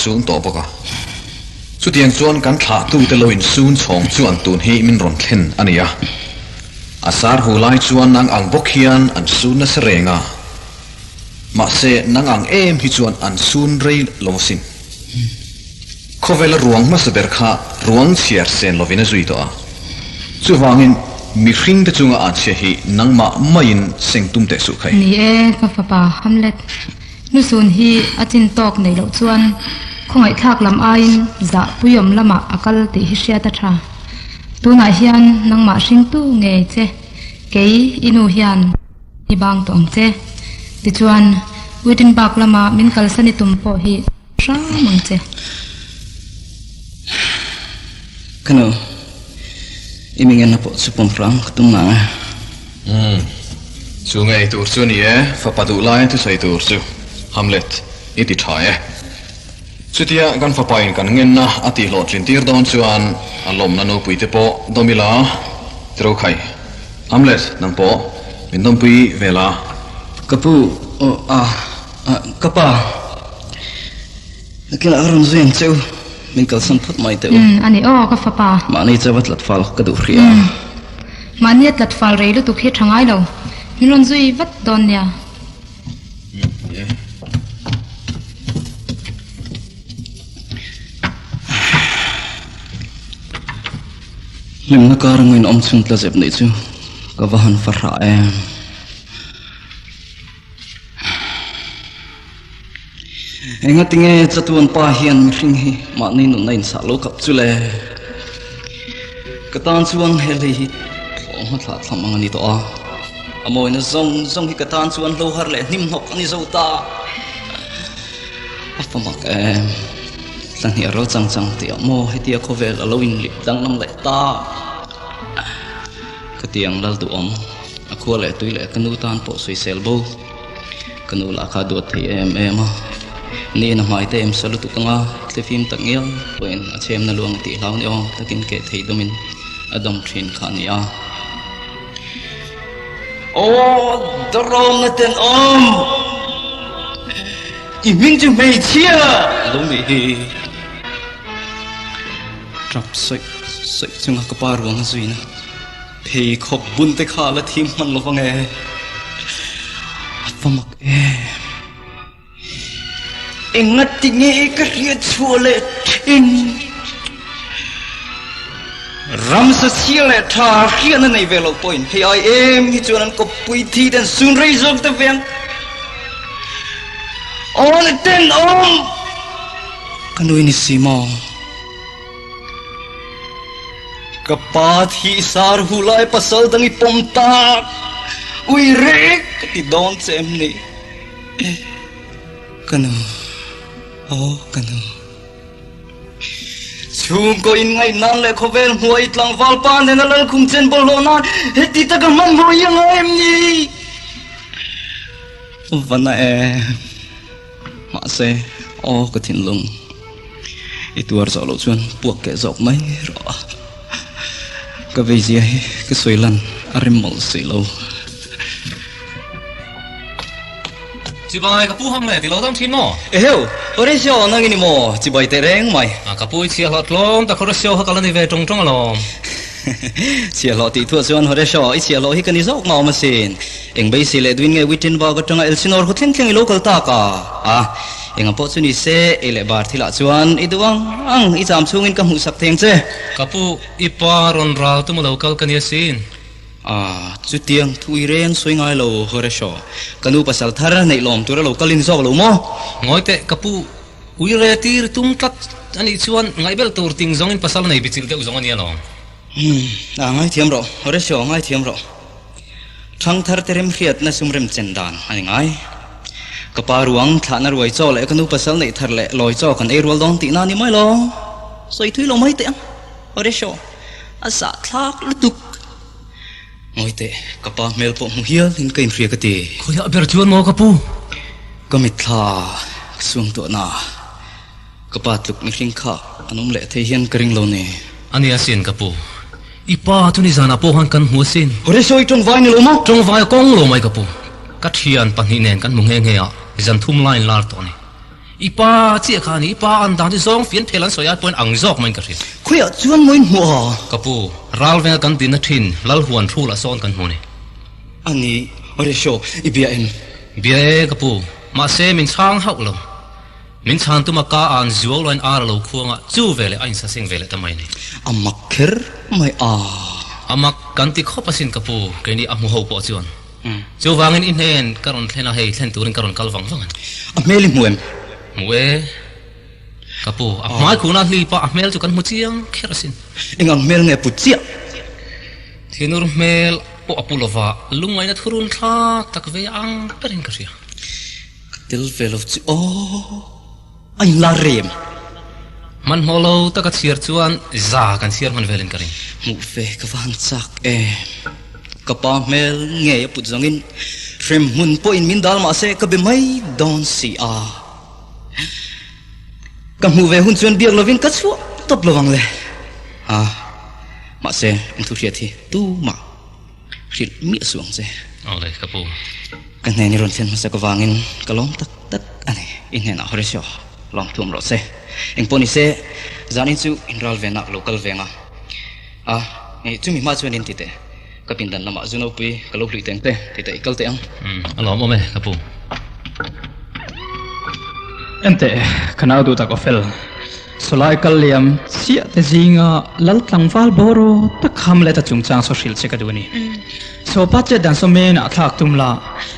sun tawh bawk a. Chutiang chuan kan thlahtute lo insun chhawng chuan tun hi min rawn thlen a ni a. A sar hu lai chuan nang ang bawk hian an sun nasa reng a. Mahse nang ang em hi chuan an sun rei lo asin. Khawvela ruang hmasa ber kha ruang chhiar sen lovin a zui tawh a. Chuvangin mihringte chunga an chhia hi nangmah maiin seng tum teh suh khai. Ni e, ka fapa Hamlet. Nusun hi a chin tawk neih loh chuan khawngaihthlak lam aiin zah puiawm lamah a kal tih hi hriat a tha. Tunah hian nangmah hringtu ngei che, kei i nu hian i bang tawh ang che. Tichuan, Wittenberg lama min kalsan i tum pawh hi hram ang che. Ka nu, i mi ngenna pawh chu pawm hram ka tum ngang e. Umm, chu ngei tur chu a ni e, fapa duh lai thusawi tur chu Hamlet i ti tha e. Chutia kan fapa in kan ngenna a tih hlawhtlin tir dawn chuan a lawmna nupui te pawh dawm ila tiro khai. Hamlet, nang pawh min dawmpui ve la. Ka pu, aw a, ka pa. Nakinah ka rawn zui ang che u, min kalsan phawt mai teh u. Umm, a ni aw, ka fapa. Mahni chauh a tlat fal ka duh hria. Umm, mahni a tlat fal rei lutuk hi tha ngai lo, min rawn zui vat dawn nia. Umm, ni e. Hlimna kar angin awm chhung tla zep neih chu ka va han fahrah em. Engatinge chatuan pa hian mihring hi mahni nunna insah lo kap chu le? Ka tan chuan he hlei hi thlawh hma thlah thlam ang a ni tawh a, a mawina zawng zawng hi ka tan chuan hlo har leh hnim hnawk a ni zo ta. A fa mak em, tla hnih a ro chang chang tih ah maw hetia khawvel a lo inlip danglam leh ta. Ka tiang lal duhawm, a khua leh tui leh ka nu tan pawh sawisel bo. Ka nu lah kha duat thei em em a, ni in a hmai te em sa lutuk anga thlifim tak ngial pawhin a chhemna luang a tih hlau ni awm takin keh thei dawmin a dawm thin kha a ni a. Aw Darawmna tenawm! I hming chu hmeichhia a lo nih hi. Tap sawi sawi chunga ka pa ruang a zuina. Pheikhawk bun te kha la thim hman lo vang e. A va mak em. Engati nge ka hriat chhuah leh thin? Ramsa chhia leh tha hriatna nei ve lo pawhin hei ai em hi chuan an kawppui thi ten sun rei zawk ta ve ang. Aw le tenawm! Ka nui ni si maw? Ka pa thih sar hu lai pasal dang i pawm tak ui rek ka ti dawn che em ni? Ka nu, aw ka nu. Chhungkaw in ngaih nan leh khawvel hmuah i tlangval pa nena lalkhum chen bawlhhlawh nan heti taka hmanhmawh i a ngai em ni? Va na e. Mahse, aw ka thinlung i tuar zawh loh chuan puak keh zawk mai rawh a. Ka veizia hi ka sawi lan a rem mawlh si lo. Chibai ka pu hang le ti lo dam thin maw? Eheu, Horatio nang i ni maw? Chibai teh reng mai. A ka pu i chhiahhlawh tlawm tak Horatio kha ka la ni ve tawng tawng alawm. Chhiahhlawh tih thuah chuan Horatio i chhiahhlawh hi ka ni zawk mah awm asin. Eng beisei leh duin nge Wittenberg atanga Elsinore khaw thleng thleng i lo kal tak a? A, enga pawh chu ni se, ei leh bar thilah chuan i duh ang ang, i cham chhungin ka hmuhsak theng che. Ka pu, i pa rawn ral tu maw lo kal ka ni asin. A, chutiang thu i reng sawi ngai lo, Horatio. Ka nu pasal thar neih lawm tura lo kalin zawk lo maw? Ngawi teh, ka pu, ui re tir tum tlat a nih chuan ngaihbelh tur ting zawngin pasal nei bichilh deuh zawng a nia lawm. Umm, a, ngaithiam rawh, Horatio, ngaithiam rawh. Thangthar te remhriatna sum remchen dan a ni ngai. Ka pa ruang thlahna ruai chaw leh ka nu pasal neih thar leh lawi chaw kan ei rual dawn tihna a ni mai lo. Sawi thui lo mai teh ang. Horatio, a zahthlak lutuk. Ngawi teh, ka pa hmel pawh hmu hial in ka inhria ka ti. Khawiah ber chuan maw ka pu? Ka mitthla ka suang tawh na. Ka pa tluk mihring kha an awm leh thei hian ka ring lo ni. A nia sin ka pu. I pa chu nizanah pawh khan kan hmu asin. Horatio i tawngvai ni lo maw? Tawngvai a kawng lo mai ka pu. Ka thian pahnih nen kan hmu nghe nghe a, zan thum lai in lar tawh a ni. I pa chiah kha a ni, i pa an dan chu zawng fian phel an sawi ai pawhin ang zawk maiin ka hria. Khawiah chuan maw in hmuh a? Ka pu, ral venga kan dinna thin Lalhuan Hrula sawn kan hmu a ni. A ni, Horatio, i bia em? Bia e, ka pu. Mahse, min chhang hauh lo. Min chhan tuma ka an zuau lain ar a lo khuang a, chu veleh a insaseng veleh ta mai a ni. A mak kher mai a. A mak kan ti khawp asin ka pu, keini a hmu ho pawh chuan. Chuvangin i hnen ka rawn thlen a, hei thlen turin ka rawn kal vang vang a ni. A hmel i hmu em? Hmu e, ka pu. A hmai khuhna hlip a, a hmel chu kan hmu chiang kher asin. Eng ang hmel nge put chiah? Thinur hmel pawh a pu lova, lungngaihna thurun thlak tak ve ang berin ka hria. Ka tel ve lo chu aw, a inla rem. Hmanhmawh lo taka chhiar chuan za kan chhiar hman velin ka ring. Hmuh ve ka va han chak em. Ka pa hmel ngei a put zawngin hrem hmun pawhin min dal mah se ka be mai dawn si a. Ka hmuh ve hun chuan biak lovin ka chhuah tawp lo ang le. Ha, mahse eng thu hriat hi tumah. Hrilh miah suh ang che. Awle, ka pu. Ka hnen i rawn thlen hmasak avangin ka lawm tak tak a ni. I hnenah Horatio, lawm thuam rawh che. Engpawh ni se, zanin chu inral venah ka lo kal veng a. A, chumi hma chuan in ti teh. Ka pindan lamah zu nopui ka lo hluih teng te, ti teh i kal teh ang. Umm, a lawm awm e, ka pu. Enteh, ka nau duh tak Ophel. Sawlai kal liam chiah te zinga lal tlangval bawr aw tak Hamlet-a chungchang saw hrilh che ka duh a ni. Sawpa chet dan saw men ah thlak tum la,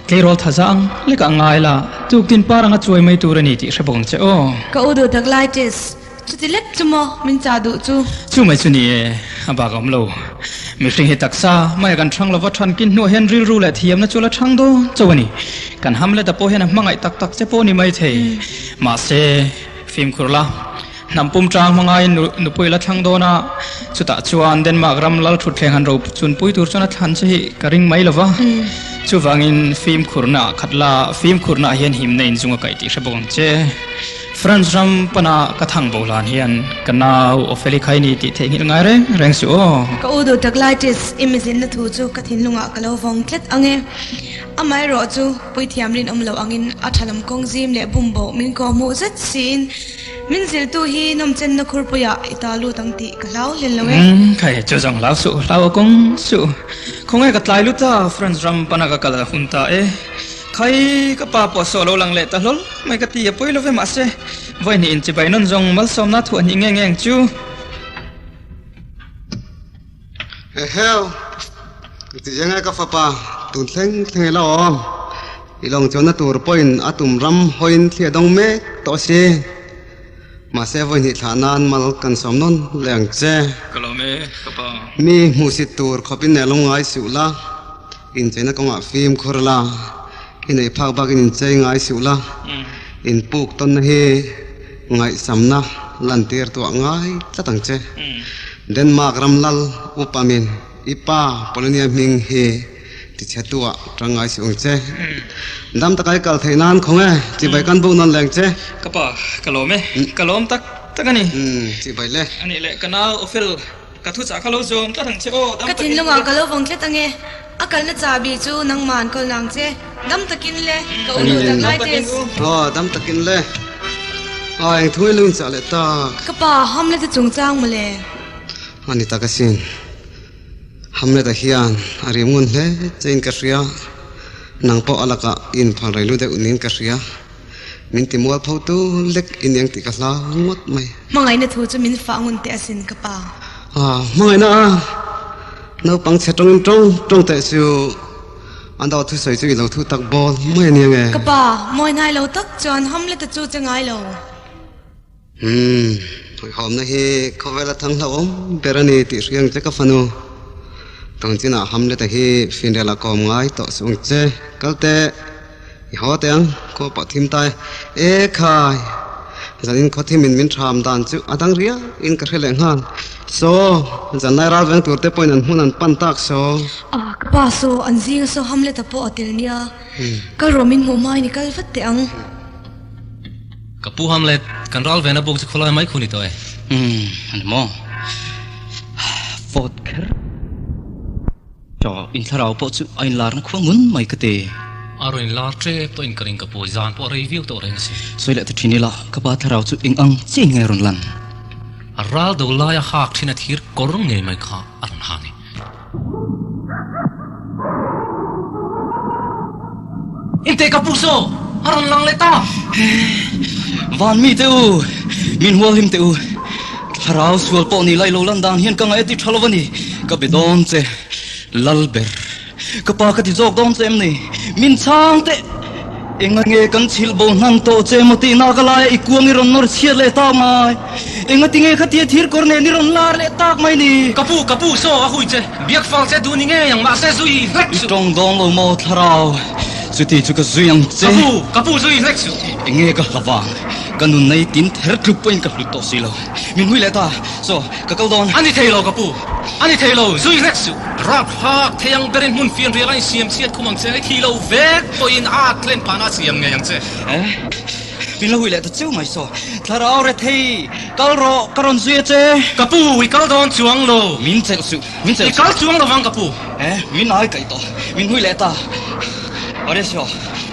tleirawl tha za ang lek ah ngai la, tuktin par anga chuai mai tur a ni tih hre bawk ang che aw. Ka u duh tak lai Tess, chuti lek chu maw min chah duh chu? Chu mai chu ni e, a bak a awm lo. Mihring hi taksa mai a kan thang lova than kin hnuah hian rilru leh thiamna chu la thang dawn chauh a ni. Kan Hamlet-a pawh hian a hmangaih tak tak che pawh a ni maithei. Mahse. Fimkhur la, hnam pum tang hmangaiin nupui la thlang dawn a, chutah chuan Denmark ram lal thutthleng han ro chunpui tur chuan a thlan che hi ka ring mai lo va. Chuvangin fimkhurna ah khat la, fimkhurna ah hian himna inzung a kaih tih hre bawk ang che. France ram pana ka thang bo hlan hian ka nau Opheli khai ni tih theihnghilh ngai reng reng suh aw. Ka u duh tak lai Tess, i mizinna thu chu ka thinlungah ka lo vawng tlat ang e. Amaherawhchu, Puithiam rinawm lo angin a tha lam kawng zim leh bum boh min kawh hmuh zet siin min ziltu hi nawmchenna khurpuiah i ta lut ang tih ka hlau hlen lo e. Umm khai chu zawng hlau suh, hlau a kawng suh. Khawnge ka tlai lut a, France ram pana ka kal a hun ta e. Khai ka pa pawh saw lo lang leh ta hlawl mai ka ti a pawi lo ve mahse vawi hnih inchibai nawn zawng malsawmna thuah hnih nge nge ang chu. Eheu, ti eng e ka fapa, tun thleng thleng ila aw. I lawng chuanna tur pawhin a tum ram hawiin thli a dawng mek tawh a si. Mahse vawi hnih thlah nan mal kan sawm nawn leh ang che. Ka lawm e, ka pa. Mi hmuhsit tur khawpin nen lo ngai suh la, incheina kawngah fimkhur la, i neih phak bakin inchei ngai suh la, inpuk tawnna hi Ngaihsamna lantir tuah ngai tlat ang che. Denmark ram lal upa min i pa Polonia hming hi tichhe tuah tang ngai suh ang che. Dam taka i kal theih nan khawng e, chibai kan buk nawn leng che. Ka pa, ka lawm e, ka lawm tak tak a ni. Chibai le. A nih leh ka nau Ophel, ka thu chah kha lo zawm tlat ang che aw, dam Ka takin thinlungah le. ka lo vawng tlat ang e, a kalna chahbi chu nangmah an kawl nang che. Dam takin le, ka u duh tak lai takin Tess. u. Aw, dam takin le. Aw, eng thu i lu inchah leh tak. Ka pa, Hamlet-a chungchang mawle. A ni tak asin. Hamlet-a hian a rim ngun hle chein ka hria. Nang pawh a lakah i inphal rei lu deuh niin ka hria. Min ti mual pho tu lek i niang tih ka hlau ngawt mai. Hmangaihna thu chu min fah ngun teh asin ka pa. Aw, hmangaihna a! Naupang chhe tawngin tawng tawng teh chu. An dawt thusawi chu i lo thu tak bawl mai a nia nge? Ka pa, mawi hnai lo tak chuan Hamlet-a chu che ngai lo. Umm, hawihhawmna hi khawvela thang hlauhawm ber a ni tih hria ang che ka fanu. Tawng chinah Hamlet-a hi finrialah kawm ngai tawh suh ang che. Kal teh, i haw teh ang, khua pawh thim ta e. E khai! Zanin khaw thimin min ṭham dan chu a dang riau in ka hre leh nghal. Saw, zanlai ral veng tur te pawhin an hmun an pan tak saw. A, ka pa saw, an zinga saw Hamlet-a pawh a tel nia. Kal rawh min hmuh hmain i kal vat teh ang. Ka pu Hamlet, kan ral vena buk chu khawlai mai khu ni tawh e. Umm, a ni maw? Vawt kher. Chaw, in thlarau pawh chu a inlarna khua ngun mai ka ti. A rawn inlar tep tawhin ka ring ka pu, zan pawh a rei viau tawh reng a si. Sawi leh ta thin ila, ka pa thlarau chu eng ang chiah in nge a rawn lan? A ral do laia hak thin a thir kawr ngei mai kha a rawn ha ni. Inteh ka pu saw, a rawn lang leh ta! Van mi te u, min hual hlim teh u. Thlarau sual pawh ni lai lo lan dan hian ka ngaih a ti tha lo a ni. Ka be dawn che, Lal ber. Ka pa ka ti zawk dawn che em ni? Min chhang teh! Enga nge kan chhilh bo hnan tawh che maw tih nak alaia i kuang i rawn nawr chhiat leh tak mai? Enga ti nge khatia thir kawr nen i rawn lar leh tak mai ni? Ka pu, ka pu, saw a hui che, biak fal che duh ni ngei ang, mahse zui hlek I suh. tawng dawn lo maw thlarau? Chuti chu ka zui ang che. Ka pu, ka pu zui hlek suh. Enge ka hla vang? Ka nun nei tin ther tlup pawhin ka hlut tawh si lo. Min hui leh ta, saw ka kal dawn. A ni thei lo ka pu, a ni thei lo, zui hlek suh. Rap hak thei ang berin hmun fian rial a insiam chhiat khum ang che, i thi lo vek pawhin a thlen phahna a siam ngei ang che. Eh, min la hui leh ta cheu mai saw. Thlarau rethei, kal rawh, ka rawn zui a che. Ka pu, i kal dawn chuang lo. Min chelh suh, min chelh suh. I kal chuang lo vang ka pu. Eh, min ai kaih tawh, min hui leh ta. Horatio,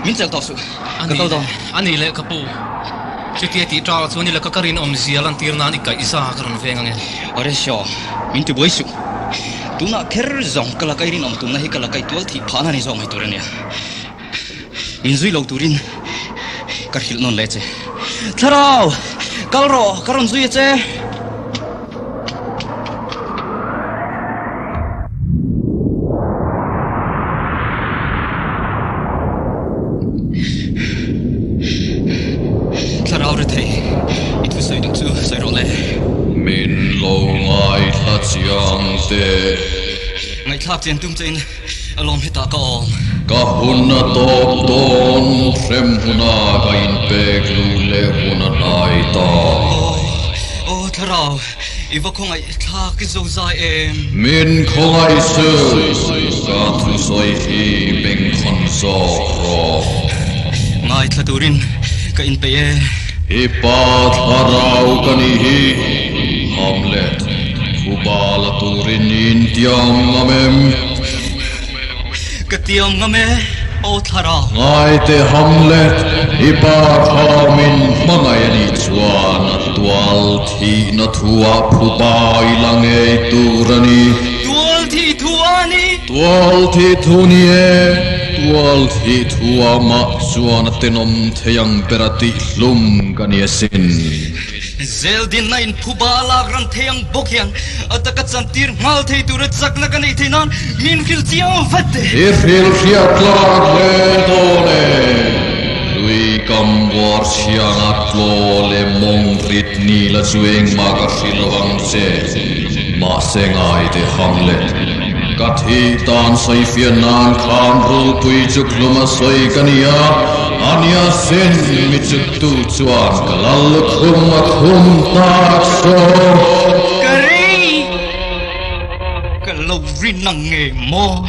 min chelh tawh suh, ka kal dawn. A ni leh ka pu. Chutia tih ṭal chuan i laka ka rinawmzia lantir nan i kaih za ka rawn veng ang e. Horatio, min ti buai suh. Tunah kher zawng ka laka i rinawm tumna hi ka laka i tual thih phahna ni zawk mai tur a nia. Min zui lo turin ka hrilh nawn leh che. Thlarau, kal rawh, ka rawn zui a che. Thlarau rethei, i thusawi duh chu sawi rawh le. Min lo ngaithla chiang teh. Ngaihthlak chian tum chein a lawm hetah ka awm. Ka hun a tawp dawn, hrem huna ka inpek luh leh hun a hnai ta. Aw, aw Thlarau, i va khawngaih thlak i zo zai em? Min khawngaih suh, ka thusawi hi bengkhawn zawk rawh. Ngaithla turin ka inpeih e. I pa Thlarau ka nih hi, Hamlet, phuba la turin i intiam ngam em? Ka tiam ngam e, aw Thlarau. Ngaite Hamlet, i pa kha min hmangaih a nih chuan a tual thihna thuah phuba i la ngei tur a ni. Tual thih thu a ni. Tual thih thu ni e, tual thih thuah mah chuan a tenawm thei ang ber a tihhlum ka ni asin. Zeldinna in phuba a lak ran thei ang bawk hian a taka chantir nghal thei tura chakna ka neih theih nan min hrilh chiang vat e. I hrilh hriat tlak hle dawn e. Lui kam buar chhianga tlaw leh mawng rit ni la chu engmah ka hrilh lo ang che. Mahse ngai teh Hamlet, ka thih tan sawifiah nan khan rulpui chu hlum a sawi ka ni a, a nia sin mi chu tu chuan ka lal lukhum a khum tak saw. Ka rei, ka lo rin ang nge maw?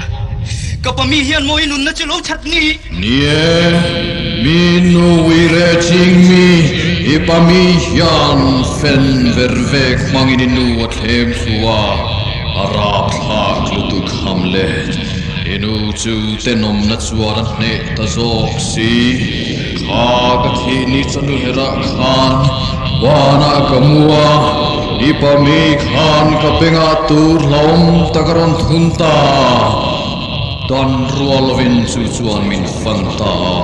Ka pa mi hian maw i nunna chu lo chhat ni? Ni e, mi nu i reh ching mi, i pa mi hian fen ver vek hmangin i nu a thlem thlu a, a rapthlak lutuk Hamlet. I nu chu tenawmna chuan a hneh ta zawk si. Kha ka thih ni chanu herah khan banah ka mu a, i pa mi khan ka bengah tur hlauhawm tak a rawn thun ta. Dan rual lovin chu chuan min fan ta a,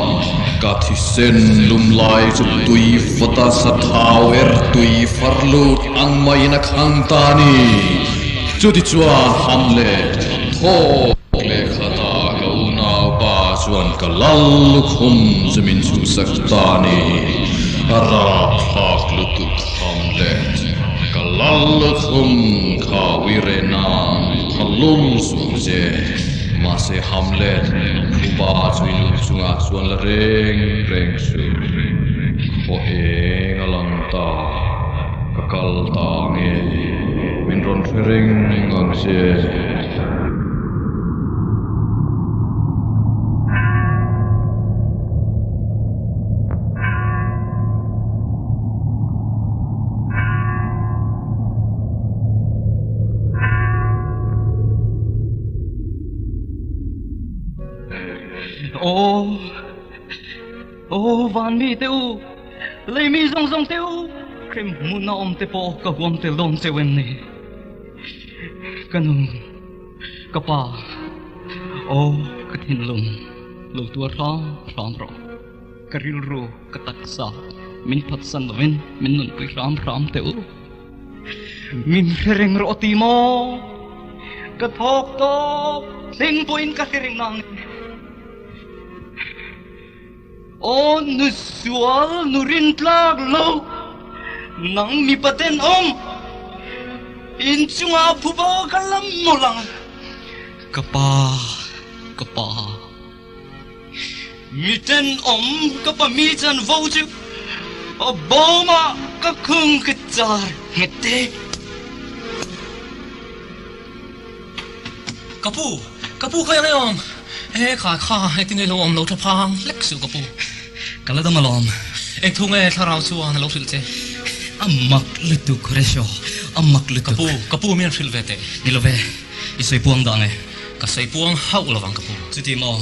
ka thisen lum lai chu tui vawta sa thau er tui far lut ang maiin a khang ta a ni. Chutichuan Hamlet thawk leh khat a ka unaupa chuan ka lal lukhum chu min chhuhsak ta a ni. A rapthlak lutuk Hamlet, ka lal lukhum kha uire nan tha lul suh ang che. Mahse Hamlet, phuba chu i nu chungah chuan la reng reng suh. Khaw eng a lang ta, ka kal ta nge min rawn hre reng ang che. Aw, aw van mi te u, lei mi zawng zawng te u, hrem hmun a awm te pawh ka huam tel dawn cheu em ni? Ka nu, ka pa, aw ka thinlung lo tuar hram hram rawh. Ka rilru, ka taksa min phatsan lovin min nunpui hram hram teh u. Min hre reng rawh ti maw? Ka thawk tawp thleng pawhin ka hre reng nang. Aw nu sual nu rin tlak lo, nang mipa tenawm, inchungah phuba ka lam mawlh ang. Ka pa, ka pa. Mi tenawm ka pa mi chanvo chu a bawmah ka khung ka char nghet te. Ka pu, ka pu kha eng awm? He kha kha engtin nge lo awm lo tha phang hlek suh ka pu. Ka la dam alawm. Eng thu nge thlarau chuan a lo hrilh che? A mak lutuk Horatio, a mak lutuk. Ka pu, ka pu mian hrilh ve teh. Ni lo ve. I sawi puang dah nge? Ka sawi puang hauh lovang ka pu. Chuti maw?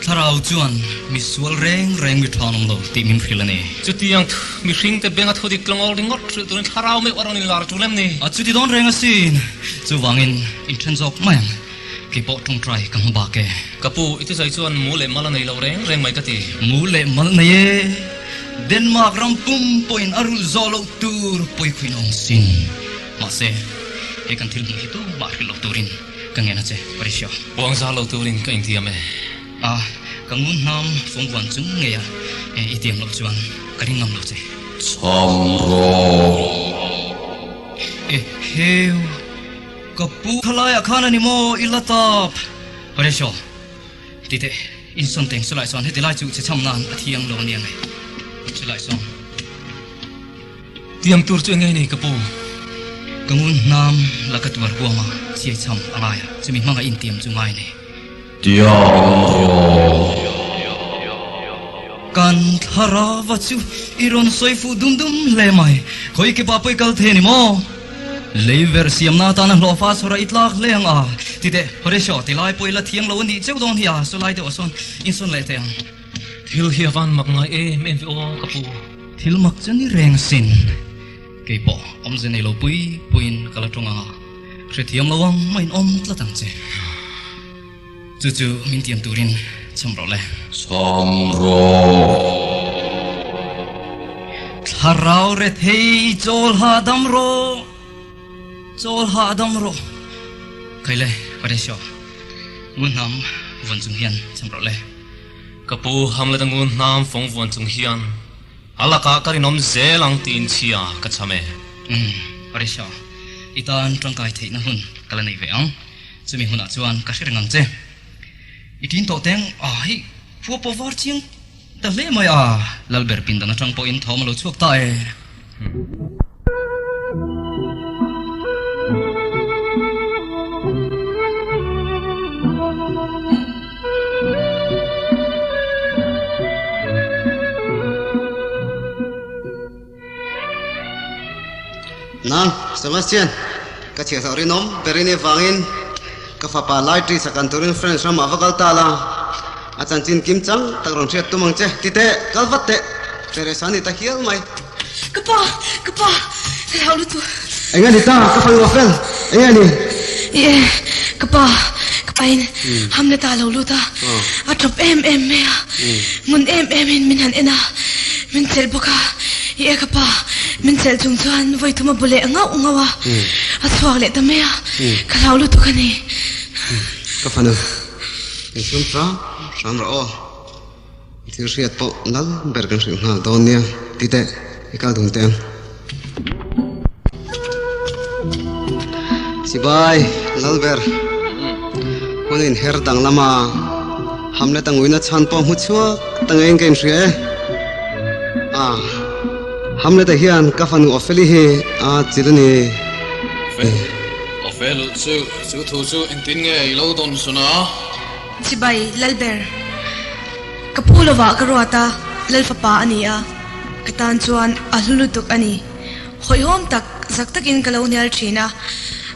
Thlarau chuan mi sual reng reng mi than awm lo tih min hrilh a ni. Chutiang mihringte benga thu dik tlawng ringawt hrilh turin thlarau meuh a rawn inlar tul em ni? A chuti dawn reng asin. Chuvangin inthen zawk mai ang. Kei pawh tawngtai ka hmu bak e. Ka pu, i thusawi chuan mu leh mal a nei lo reng reng mai ka ti. Mu leh mal nei e. Denmark ram pum pawhin a rulh zawh loh tur pawi khuin a awm sin. Mahse, he kan thil hmuh hi tu mah hrilh lo turin ka ngen a che, Parisio. Puang zar lo turin ka intiam e. A, ka ngun hnam fawng vuan chung ngei a, i tiam loh chuan ka ring ngam lo che. Chham rawh. E heu, ka pu khalaiah khan a ni maw i la tap, Parisio. Ti teh, insawn teng chulai chuan heti lai chu che chham nan a thiang lo a nia nge, chulai chuan. Tiam tur chu eng nge ni ka pu? Ka ngun hnam la ka tuar huam a, chiai chham a ngai a, chumi hmanga intiam chu ngai nei. Tiam rawh. Kan thlarava chu i rawn sawi fuh dum dum hle mai, khawi ke pa pawi kal thei a ni maw? Lei ver siamna atana hlawhfa chhawrah i tlak hle ang a, ti teh, Horatio, ti lai pawh i la thiang lo a nih cheu dawn hi a, saw lai deuhah sawn insawn leh teh ang. Thil hi a van mak ngai em em ve aw ka pu. Thil mak chu ni reng asin. Kei pawh awmze nei lo pui puiin ka la tawng ang a, hrethiam lo ang mah in awm tlat ang che. Chu chu min tiam turin chham rawh le. Chham rawh. Thlarau rethei chawl hahdam rawh, chawl hahdam rawh. Khai le, Horatio, ngun hnam vuan chung hian chham rawh le. Ka pu Hamlet a ngun hnam fawng vuan chung hian a lakah ka rinawm zel ang tiin chhia ka chham e. Umm, Horatio, i tan tangkai theihna hun ka la nei ve ang. Chumi hunah chuan ka hre reng ang che. I tin tawh teng a, hei khua pawh var chiang ta hle mai a, Lalber pindan atang pawhin thawm a lo chhuak ta e. Nang, Sebastian, ka chhiahhlawh rinawm ber i nih avangin ka fapa Laitri sakan turin French ramah va kal ta la, a chanchin kim chang tak rawn hriat tum ang che, ti teh, kal vat teh, Teresa ni ta hial mai. Ka pa, ka pa, ka hlau lutuk. Eng a ni ta, ka fanu a fel, eng a ni? I e, ka pa, ka pain Hamlet-a lo lut a, a tawp em em mai a, ngun em em in min han en a, min chelh bawk a, i e ka pa, min chelh chung chuan vawi thum a bu leh ngauh ngauh a, a chhuak leh ta mai a, ka hlau lutuk a ni. Ka fanu, insum hram hram rawh aw. Thil hriat pawh lal ber kan hrilh nghal dawn nia, ti teh i kal dun teh ang. Sibai, lal ber, hun in her dang lama Hamlet a nguina chhan pawh hmu chhuak ta ngeiin ka inhria e. A, Hamlet-a hian ka fanu Opheli hi a chil a ni. Ophel, Ophel, chu chu thu chu engtin nge i lo dawn sun a? Chibai, Lalber. Ka pu lovah ka ruat a, Lal fapa a ni a, ka tan chuan a hlu lutuk a ni. Hawihhawm tak, zak takin ka lo hnial thin a,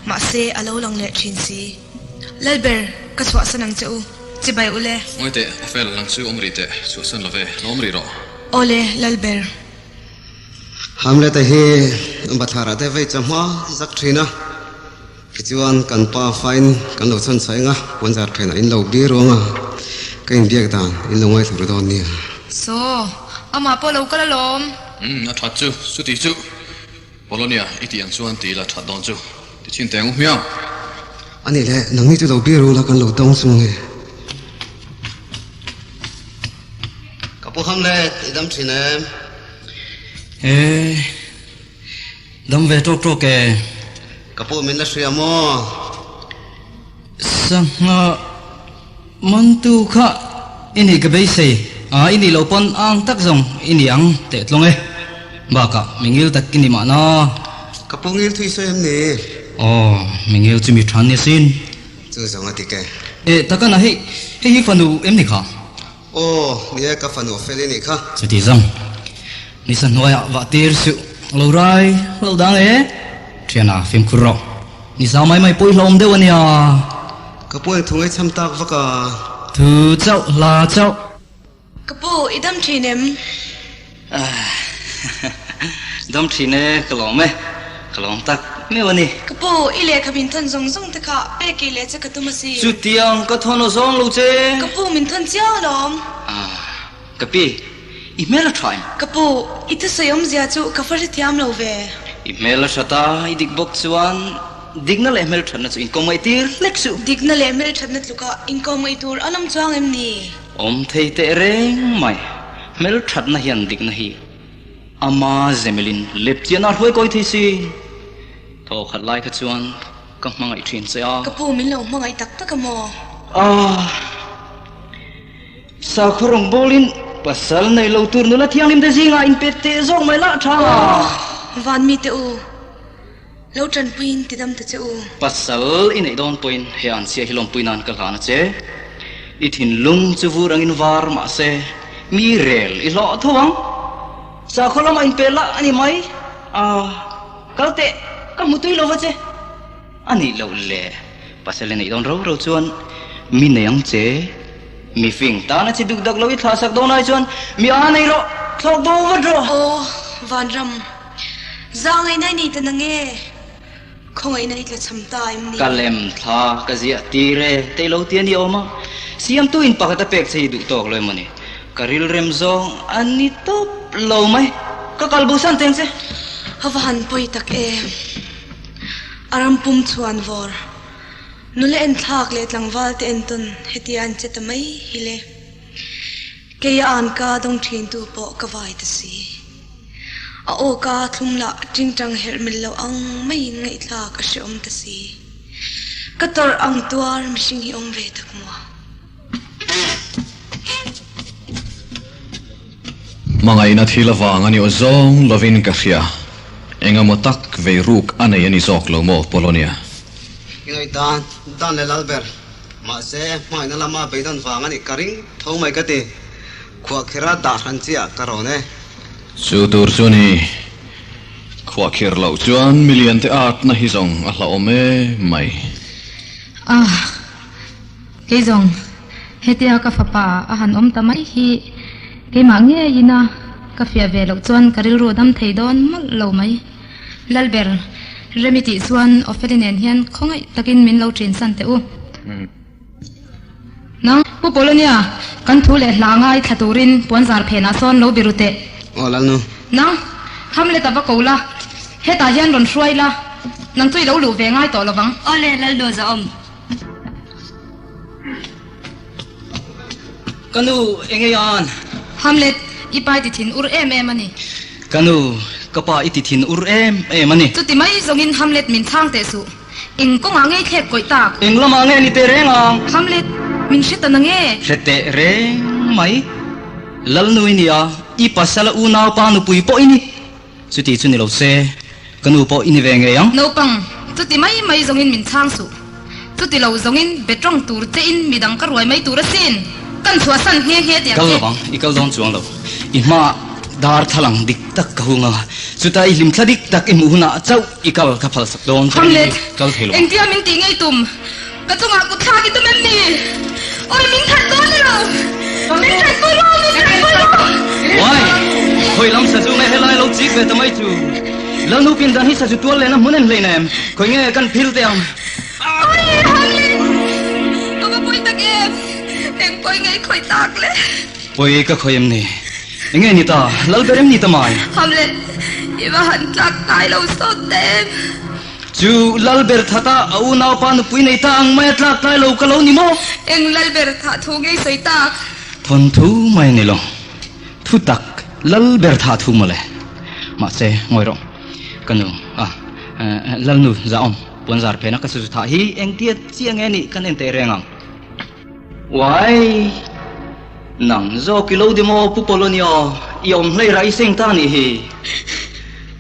mahse a lo lang leh thin si. Lalber, ka chhuahsan ang che u. Chibai ule. Ngawi teh, Ophel, nang chu awm rih teh, chhuahsan lo ve, lo awm rih rawh. Awle, Lalber. Hamlet-a hi bathlarah te vei chawhma zak thin a, tichuan kan pa fain kan lo chhan chhuah eng a, puanzar phenah in lo bir ruang a, ka inbiak dan in lo ngaithla ru dawn nia. Saw, amah pawh lo kal alawm. Umm, a that chu, chuti chu. Polonia, i tih ang chuan ti la that dawn chu, ti chhin teh ang u hmiang. A nih le, nangni chu lo bir ula kan lo dawng chu nge. Ka pu Hamlet, i dam thin em? E, dam ve tawk tawk e. Ka pu min la hria maw? Sangha mantu kha i nih ka beisei a, i nih loh pawn ang tak zawng i ni ang teh tlawng e. Bakah mingil tak i ni mahna. Ka pu ngil thui sawi em ni? Aw, mingil chu mi than ni asin. Chu zawng a dik e. E, takana hei, hei hi fanu em ni kha? Aw, ni e, ka fanu a fel i nih kha. Chuti zawng, nisa hnuaiah vah tir suh, lo rai lo dang e. Thiana, fimkhur rawh. Nisa mai mai pawih hlawm deuh a nia. Ka pu eng thu ngaihcham tak vak a. Thu chauh, hla chauh. Ka pu, i dam thin em? Dam thin e, ka lawm e. Ka lawm tak meuh a ni. Ka pu, i lehkha min thawn zawng zawng te kha pek i leh che ka tum a si. Chutiang ka thawn aw zawng lo che. Ka pu, min thawn chiang alawm. Ah, ka pi, i hmel a tha em? Ka pu, i thusawi awmzia chu ka fa hrethiam lo ve. I hmel a hrat a, i dik bawk chuan dikna leh hmelthatna chu inkawmngaih tir hlek suh. Dikna leh hmelthatna tluka inkawmngaih tur an awm chuang em ni? Awm thei teh reng mai, hmelthatna hian dikna hi ama zemilin lepchian a hruai kawi thei si. Thaw khat lai kha chuan ka hmangaih thin che a. Ka pu min lo hmangaih tak tak a maw? Ah! Sakhaw rawngbawlin pasal nei lo tur nula thianghlim te zingah inpe teh zawk mai lah tha. Aw! Van mite u, lo tanpuiin ti dam ta che u. Pasal i neih dawn pawhin he anchhia hi lawmpui nan ka hlan a che. I thinlung chu vur angin var mah se, mi rel i hlawh tho ang. Sakhaw lamah inpe lah a ni mai. A, kal teh, ka hmu tui lo va che. A nih loh le, pasal i neih dawn ro ro chuan mi nei ang che. Mi fing tana chi duk dak lo i thlah sak dawn ai chuan mi a nei rawh, thlawk bo vat rawh. Aw, Vanram, zahngaihna i nei ta na nge? Khawngaihna i tlachham ta em ni? Ka lem thla ka ziah tir e, tei lo ti a ni awm a, siamtu in pakhat a pek che hi duh tawk lo emaw ni? Ka rilrem zawng a ni tawp lo mai, ka kal bo san teng che. A va han pawi tak em? A ram pum chhuan vawr, nula enthlak leh tlangval te entawn hetia an che ta mai hi le. Kei a an ka dawng thin tu pawh ka vai ta si. A aw ka thlum lah tingtang herh mil lo ang maiin ngaihthlak a hrehawm ta si. Ka tawrh ang tuar mihring hi awm ve tak maw? Hmangaihna thil avang a ni aw zawng lovin ka hria. Engemaw tak vei ruk a nei a ni zawk lo maw Polonia? I ngaihdan dan leh lal ber. Mahse, hmangaihna lama beidawn vang a nih ka ring tho mai ka ti. Khuahkhirh a dah hran chiah ka rawn e. Chu tur chu ni. Khuahkhirh loh chuan milian te atna hi zawng a hlauhawm em mai. Ah, kei zawng hetia ka fapa a han awm ta mai hi keimah ngeiin a ka fiah ve loh chuan ka rilru a dam thei dawn mawlh lo mai. Lalber, Remi tih chuan Opheli nen hian khawngaih takin min lo ṭin san teh u. Nang, Pu Polonia, kan thu leh hla ngai thla turin puanzar phenah sawn lo biru teh. Aw Lalnu. Nang, Hamlet a va ko la, hetah hian rawn hruai la, nang chu i lo luh ve ngai tawh lovang. Aw le, Lalnu zahawm. Ka nu, eng ei an? Hamlet, i pa i ti thin ur em em a ni. Ka nu, ka pa i ti thin ur em em a ni. Chuti mai zawngin Hamlet min chhang teh suh. Eng kawngah nge i thlek kawih tak? Eng lamah nge ni teh reng ang? Hamlet, min hre ta na nge? Hre teh reng mai. Lalnu i ni a, i pasal a unaupa nupui pawh i ni. Chuti chu ni lo se, ka nu pawh i ni ve ngei ang. Naupang, chuti mai mai zawngin min chhang suh. Chuti lo zawngin be tawng tur che in midang ka ruai mai tur asin. Kan chhuahsan nghe nghe tih ang Kal che. lovang, i kal dawn chuang lo. I hmaah dar thalang dik tak ka hung ang a, chuta i hlimthla dik tak i hmuh hunah chauh i kal ka phalsak dawn che Hamlet, kal thei lovang. Engtia min tih ngei tum? Ka chungah kut thlak i tum em ni? Awi min that dawn ni lo! Min that pui rawh! Min that pui rawh! Uai! Khawi lam sazu nge helai lo chik ve ta mai chu? Lalnu pindan hi sazu tual lehna hmun en hleinem, khawi nge kan phil teh ang? Awi! Hamlet! Ka va pawi tak em! Eng pawi nge i khawih tak le? Pawi ka khawih em ni? Enge ni ta? Lal ber em ni ta mai? Hamlet! I va han tlak tlai lo sawt ta em? Chu lal ber that a, a unaupa nupui nei ta ang mai a tlak tlai lo ka lo ni maw? Eng lal ber thah thu ngei sawi tak? Thawn thu mai a ni lo. Thu tak lal ber thah thu mawle. Mahse, ngawi rawh. Ka nu, a, Lalnu Zahawm, puanzar phena ka sazu thah hi engtia chiah nge nih kan en teh reng ang. Uai! Nang zawk i lo di maw Pu Polonio, i awm hlei rah i seng ta nih hi.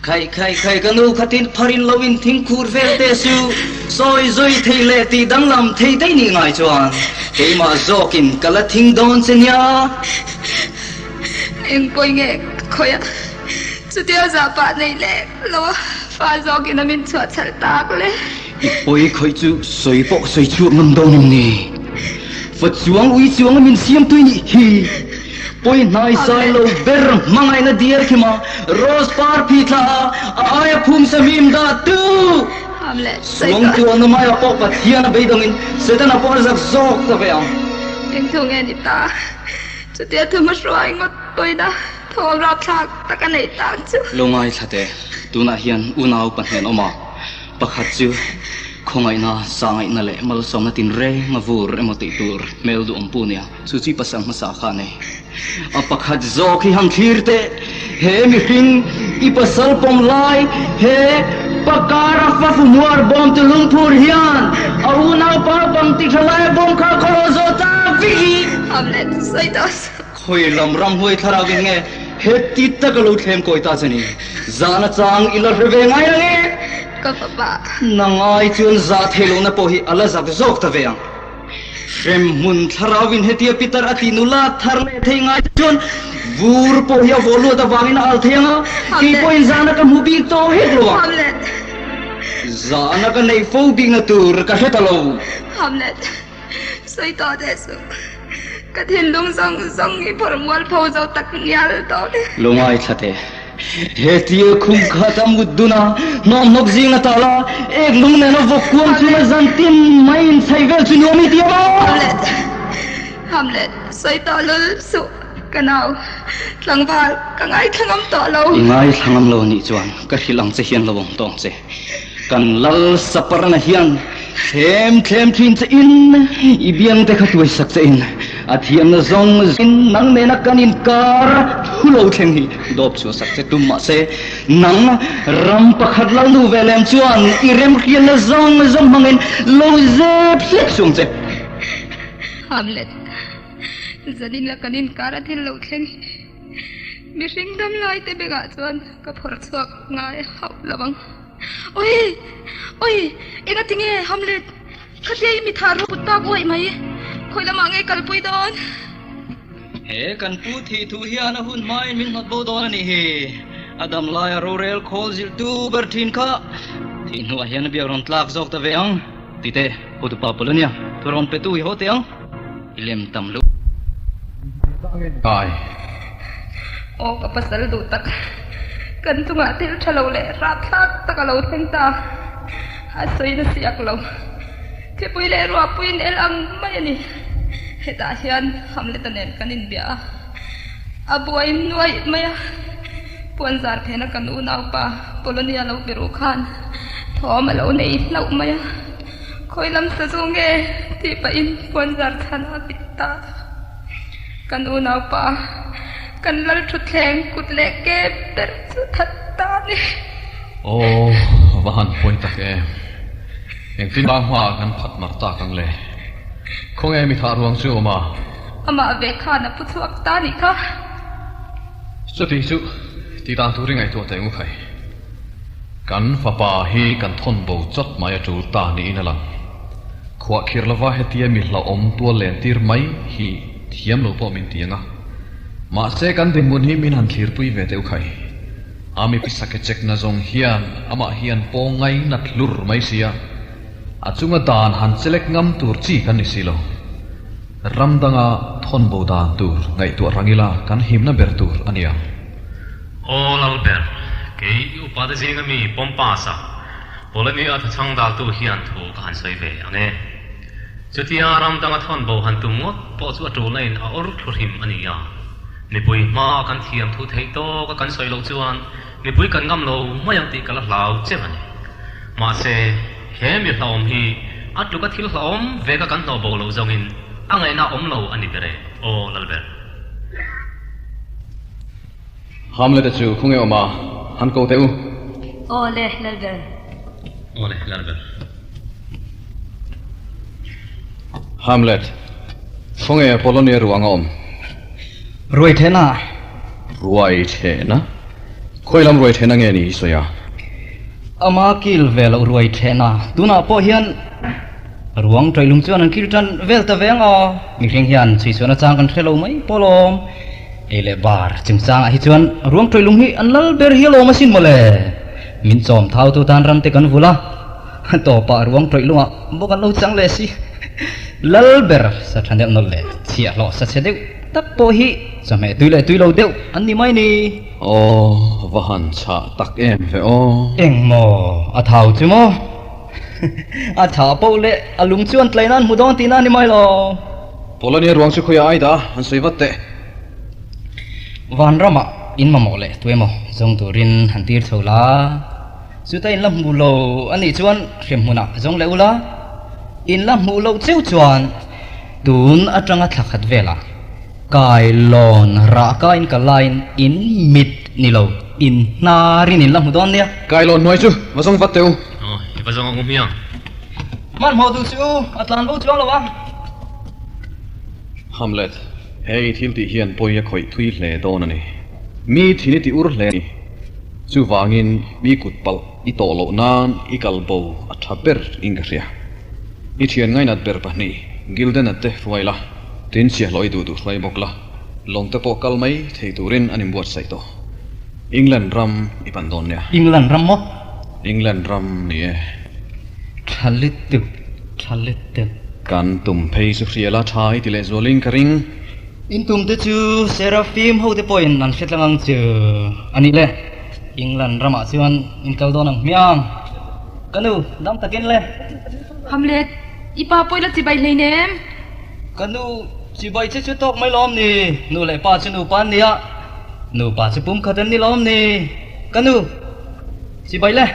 Khaih khaih khaih ka nu khatin pharin lo in thing khur vel te su, sawi zui thei leh tih danglam thei daih nih ngai chuan keimah zawkin ka la thing dawn che nia. Eng pawi nge ka khawih a, chutia zahpah nei lek lo a fa zawkin a min chhuah chhalh tak le. I pawi khawih chu sawi pawh sawi chhuak ngam dawn em ni? Fa chuang ui chuang a min siam tui nih hi. Pawi hnai sai lo ber hmangaihna diar khi ma Rose par phi thla a a aia phum sa hmim dah tu! Suang tuahna maia pawh Pathian a beidawngin Setana pawh a zak zawk ta ve ang. Eng thu nge ni ta? Chutia thu hmahruai ngawt pawina thawm rapthlak tak a neih tak chu. Lo ngaithla teh, tunah hian unau pahnen awm a. Pakhat chu khawngaihna, sangaihna leh malsawmna tinreng a vur emaw tih tur hmel duhawm pu nia, chu chi pasal hmasa kha a nei. A pakhat zawk hi han thlir teh, he mihring i pasal pawm lai he pakara fafu muar bawm tu lungphur hian a unaupa bang ti tha lai a bawm kha khawlo zawh ta vek hi. Hamlet sawi tawh suh. Khawi lam ramhuai thlarau in nge heti tak a lo thlem kawi ta che ni? Zahna chang i la hre ve ngai ang e! Ka fapa. Na ngai chuan zah theih lohna pawh hi a la zak zawk ta ve ang. Hrem hmun thlarau in hetia pitar a tih nula thar leh thei ngai chuan vur pawh hi a vawh luat avangin a al thei ang a, kei pawhin zahna ka hmu bik tawh hek lo ang. Hamlet. Zahna ka neih fo bikna tur ka hre ta lo. Hamlet. Sawi tawh teh suh. Ka thinlung zawng zawng hi phawrh mual pho zo tak ngial tawh e. Lo ngaithla teh. He tia khum khat a mut dun a, hnawmhnawk zing a tal a, ek lung nena vawk kuam chhung a zan tin mai in chhaih vel chu nuam i ti a maw? Hamlet, Hamlet, sawi tawh lul suh ka nau. Tlangval, ka ngaithla ngam tawh lo. I ngaithla ngam lo anih chuan ka hrilh ang che hian lo awm tawh ang che. Kan lal saparna hian thlem thlem thin che in, i biang te kha tuai sak che in, a thiamna zawng in nang nena kan inkar thu lo thleng hi dawp chhuah sak che tum mahse, nang ram pakhat lal nu ve lem chuan i remhriatna zawng zawng hmangin lo zep hlek suang che. Hamlet, zanin la kan inkar a thil lo thleng hi mihring dam lai te bengah chuan ka phawrh chhuak ngai hauh lo ang. Oi! Oi! Enga tinge Hamlet? Khatia i mitha ru put tak uaih mai. Khawi lamah nge kalpui dawn? He kan pu thih thu hian a hun hmain min hnawt bo dawn a nih hi. A dam laia rorel khawl zilhtu ber thin kha thih hnuah hian a biak rawn tlak zawk ta ve ang. Tite, Hotupa Polonia, thu rawn petu i haw teh ang. I lem tam lo. Kai. Aw ka pasal duh tak. Kan chungah thil tha lo leh rapthlak tak a lo thleng ta. A sawi na siak lo. Thlipui leh ruahpuiin el ang mai a ni. Hetah hian Hamlet-a nen kan inbia a. A buai nuaih mai a. Puanzar phena kan unaupa Polonia lo biru khan thawm a lo nei hlauh mai a. Khawi lam sazu nge tih pahin puanzar chhan a bit ta. Kan unaupa kan lal thutthleng kut leh ke ber chu that ta a ni. Aw, va han pawi tak e. Engtin bang hmaah kan phat mar tak ang le. Khawnge mi thah ruang chu awm a? Amah ve khan a pu chhuak ta nih kha. Chuti chu tih dan tur i ngaihtuah teh ngu khai. Kan fapa hi kan thawn bo chawt mai a tul ta niin a lang. Khuahkhir lova hetia mi hlauhawm tual len tir mai hi thiam lo pawh min ti ang a. Mahse kan dinhmun hi min han thlirpui ve teuh khai. A mi sake check na zawng hian amah hian pawng ngai nat hlur mai sia. A chunga dan han chelek ngam tur chi kan ni si lo. Ram danga thawn bo dan tur ngaihtuah rang ila kan himna ber tur a ni ang. Aw Lalber, kei i upate zinga mi Pompasa, Polonia thachhang daltu hian thu ka han sawi ve ang e. Chutia ram danga thawn bo han tum ngawt pawh chu a tulna in a awr thlu hrim a ni a. Mipui hmaa kan thiam thu theih tawka kan sawi loh chuan mipui kan ngam lo mai ang tih ka la hlau cheu a ni. Mahse, he mi hlauhawm hi a tluka thil hlauhawm veka kan hnawh bo loh zawngin a ngaihna awm lo a ni ber e, aw Lalber. Hamlet-a chu khawnge awm a, han ko teh u. Aw le, Lalber. Aw le, Lalber. Hamlet, khawnge Polonia ruang a awm? Ruai thehna. Ruai thehna? Khawi lam ruai thehna nge ni i sawi a? Ama kil ve loh ruai thehna. Tunah pawh hian ruang ṭawihlung chuan an kil ṭan vel ta ve ang aw. Mihring hian chhuichhuahna chang kan hre lo mai pawh lawm. Ei leh bar chungchangah hi chuan ruang ṭawihlung hi an lal ber hi alawm asin mawle. Min chawm thautu tan ram te kan vul a. Tawpah ruang ṭawih lungah bawk an lo chang leh si. Lal ber sa ṭha neuh nawlh leh chhiahhlawh sa chhe deuh tak pawh hi chawhmeh tui leh tui lo deuh an ni mai ni. Aw, va han chhah tak em ve aw. Engmaw, a thau chu maw? A chhah poh leh a lung chuan tlaina an hmu dawn tihna a ni mai lo. Polonia ruang chu khawiah ai dah a, han sawi vat teh. Vanramah in mamawh leh tuemaw zawng turin han tir chho la. Chuta in la hmu lo a nih chuan hremhmunah zawng leh ula, in la hmuh loh cheu chuan tun atanga thla khat velah kailawn rahka in ka lain in mit ni lo, in hnarin in la hmu dawn nia. Kailawn hnuai chu va zawng vat teh u. Aw, i va zawng ang u hmiang. Hmanhmawh duh suh u, a tlan bo chuang lo a. Hamlet, hei thil tih hian pawi a khawih thui hle dawn a ni. Mi thin i ti ur hle a ni. Chuvangin mi kut palh i tawh loh nan i kal bo a tha ber in ka hria. I thian ngainat ber pahnih Gilden-a te hruai la, tin chhiahhlawh i duh duh hruai bawk la, lawng te pawh kal mai thei turin an inbuatsaih tawh. England ram i pan dawn nia. England ram maw? England ram ni e. Tha lutuk, tha lutuk. Kan tum phei chu hria la tha i ti leh zualin ka ring. In tum te chu Seraphim ho te pawhin an hre tlang ang chu a nih le. England ramah chuan in kal dawn ang hmiang. Ka nu, dam takin le. Hamlet, i pa pawh i la chibai hleinem. Ka nu, chibai che chu tawk mai lawm ni. Nu leh pa chu nupa an nia. Nupa chu pumkhat an ni lawm ni. Ka nu, chibai le.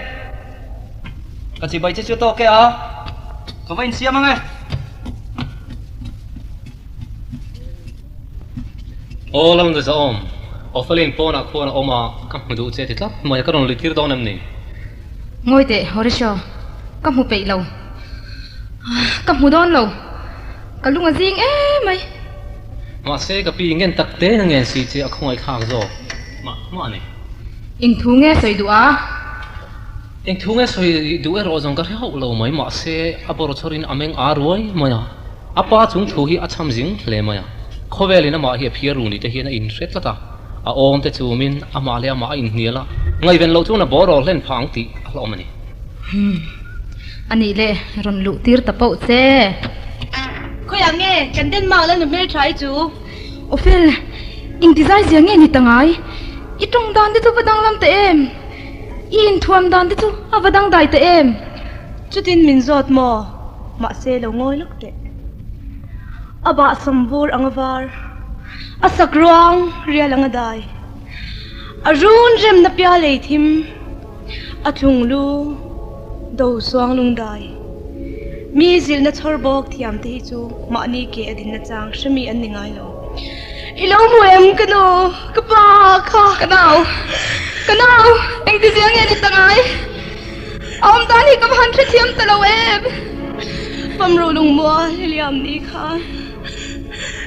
Ka chibai che chu tawk e a. Ka va insiam ang e. Aw Lalnu Zahawm, Ofelin pawnah khuan a awm a, ka hmu duh che ti tlat mai a, ka rawn luitir dawn em ni? Ngawi teh Horatio, ka hmu peih lo. Ka hmu dawn lo, ka lung a zing em mai. Mahse ka pi ngen tak te na ngen si che a khawngaihthlak zawk mah mah a ni. Eng thu nge sawi duh a? Eng thu nge sawi duh erawh zawng ka hre hauh lo mai, mahse a bawr chawrin a meng ar ruai mai a, a pa chung thu hi a chham zing hle mai a, khawvelin amah hi a phiar ru ni te hian a inhre tlat a, a awm te chumin amah leh amah a inhnial a, ngaihven loh chuan a bawrawl hlen phah ang tih a hlawm a ni. Humm. A nih le, rawn luh tir ta poh che. Khawiah nge kan Denmark la nu hmeltha hi chu? Awfel, engtizai zia nge ni ta ngai? I tawng dan te chu va danglam ta em? I inthuam dan te chu a va dangdai ta em? Chutin min zawt maw? Mahse lo ngawi lawk teh. A bah sawmvur ang a var, a sak ruang rial ang a dai. A run remna pia lei thim, a thlung lu do suang lung dai. Mi zilhna chhawr bawk thiam te hi chu mahni ke a dinna chang hremi an ni ngai lo. I lo hmu em ka nu, ka pa kha. Ka nau, ka nau, engti zia nge ni ta ngai? A awm dan hi ka va han hrethiam ta lo em? Pamru lungmual i liam ni khan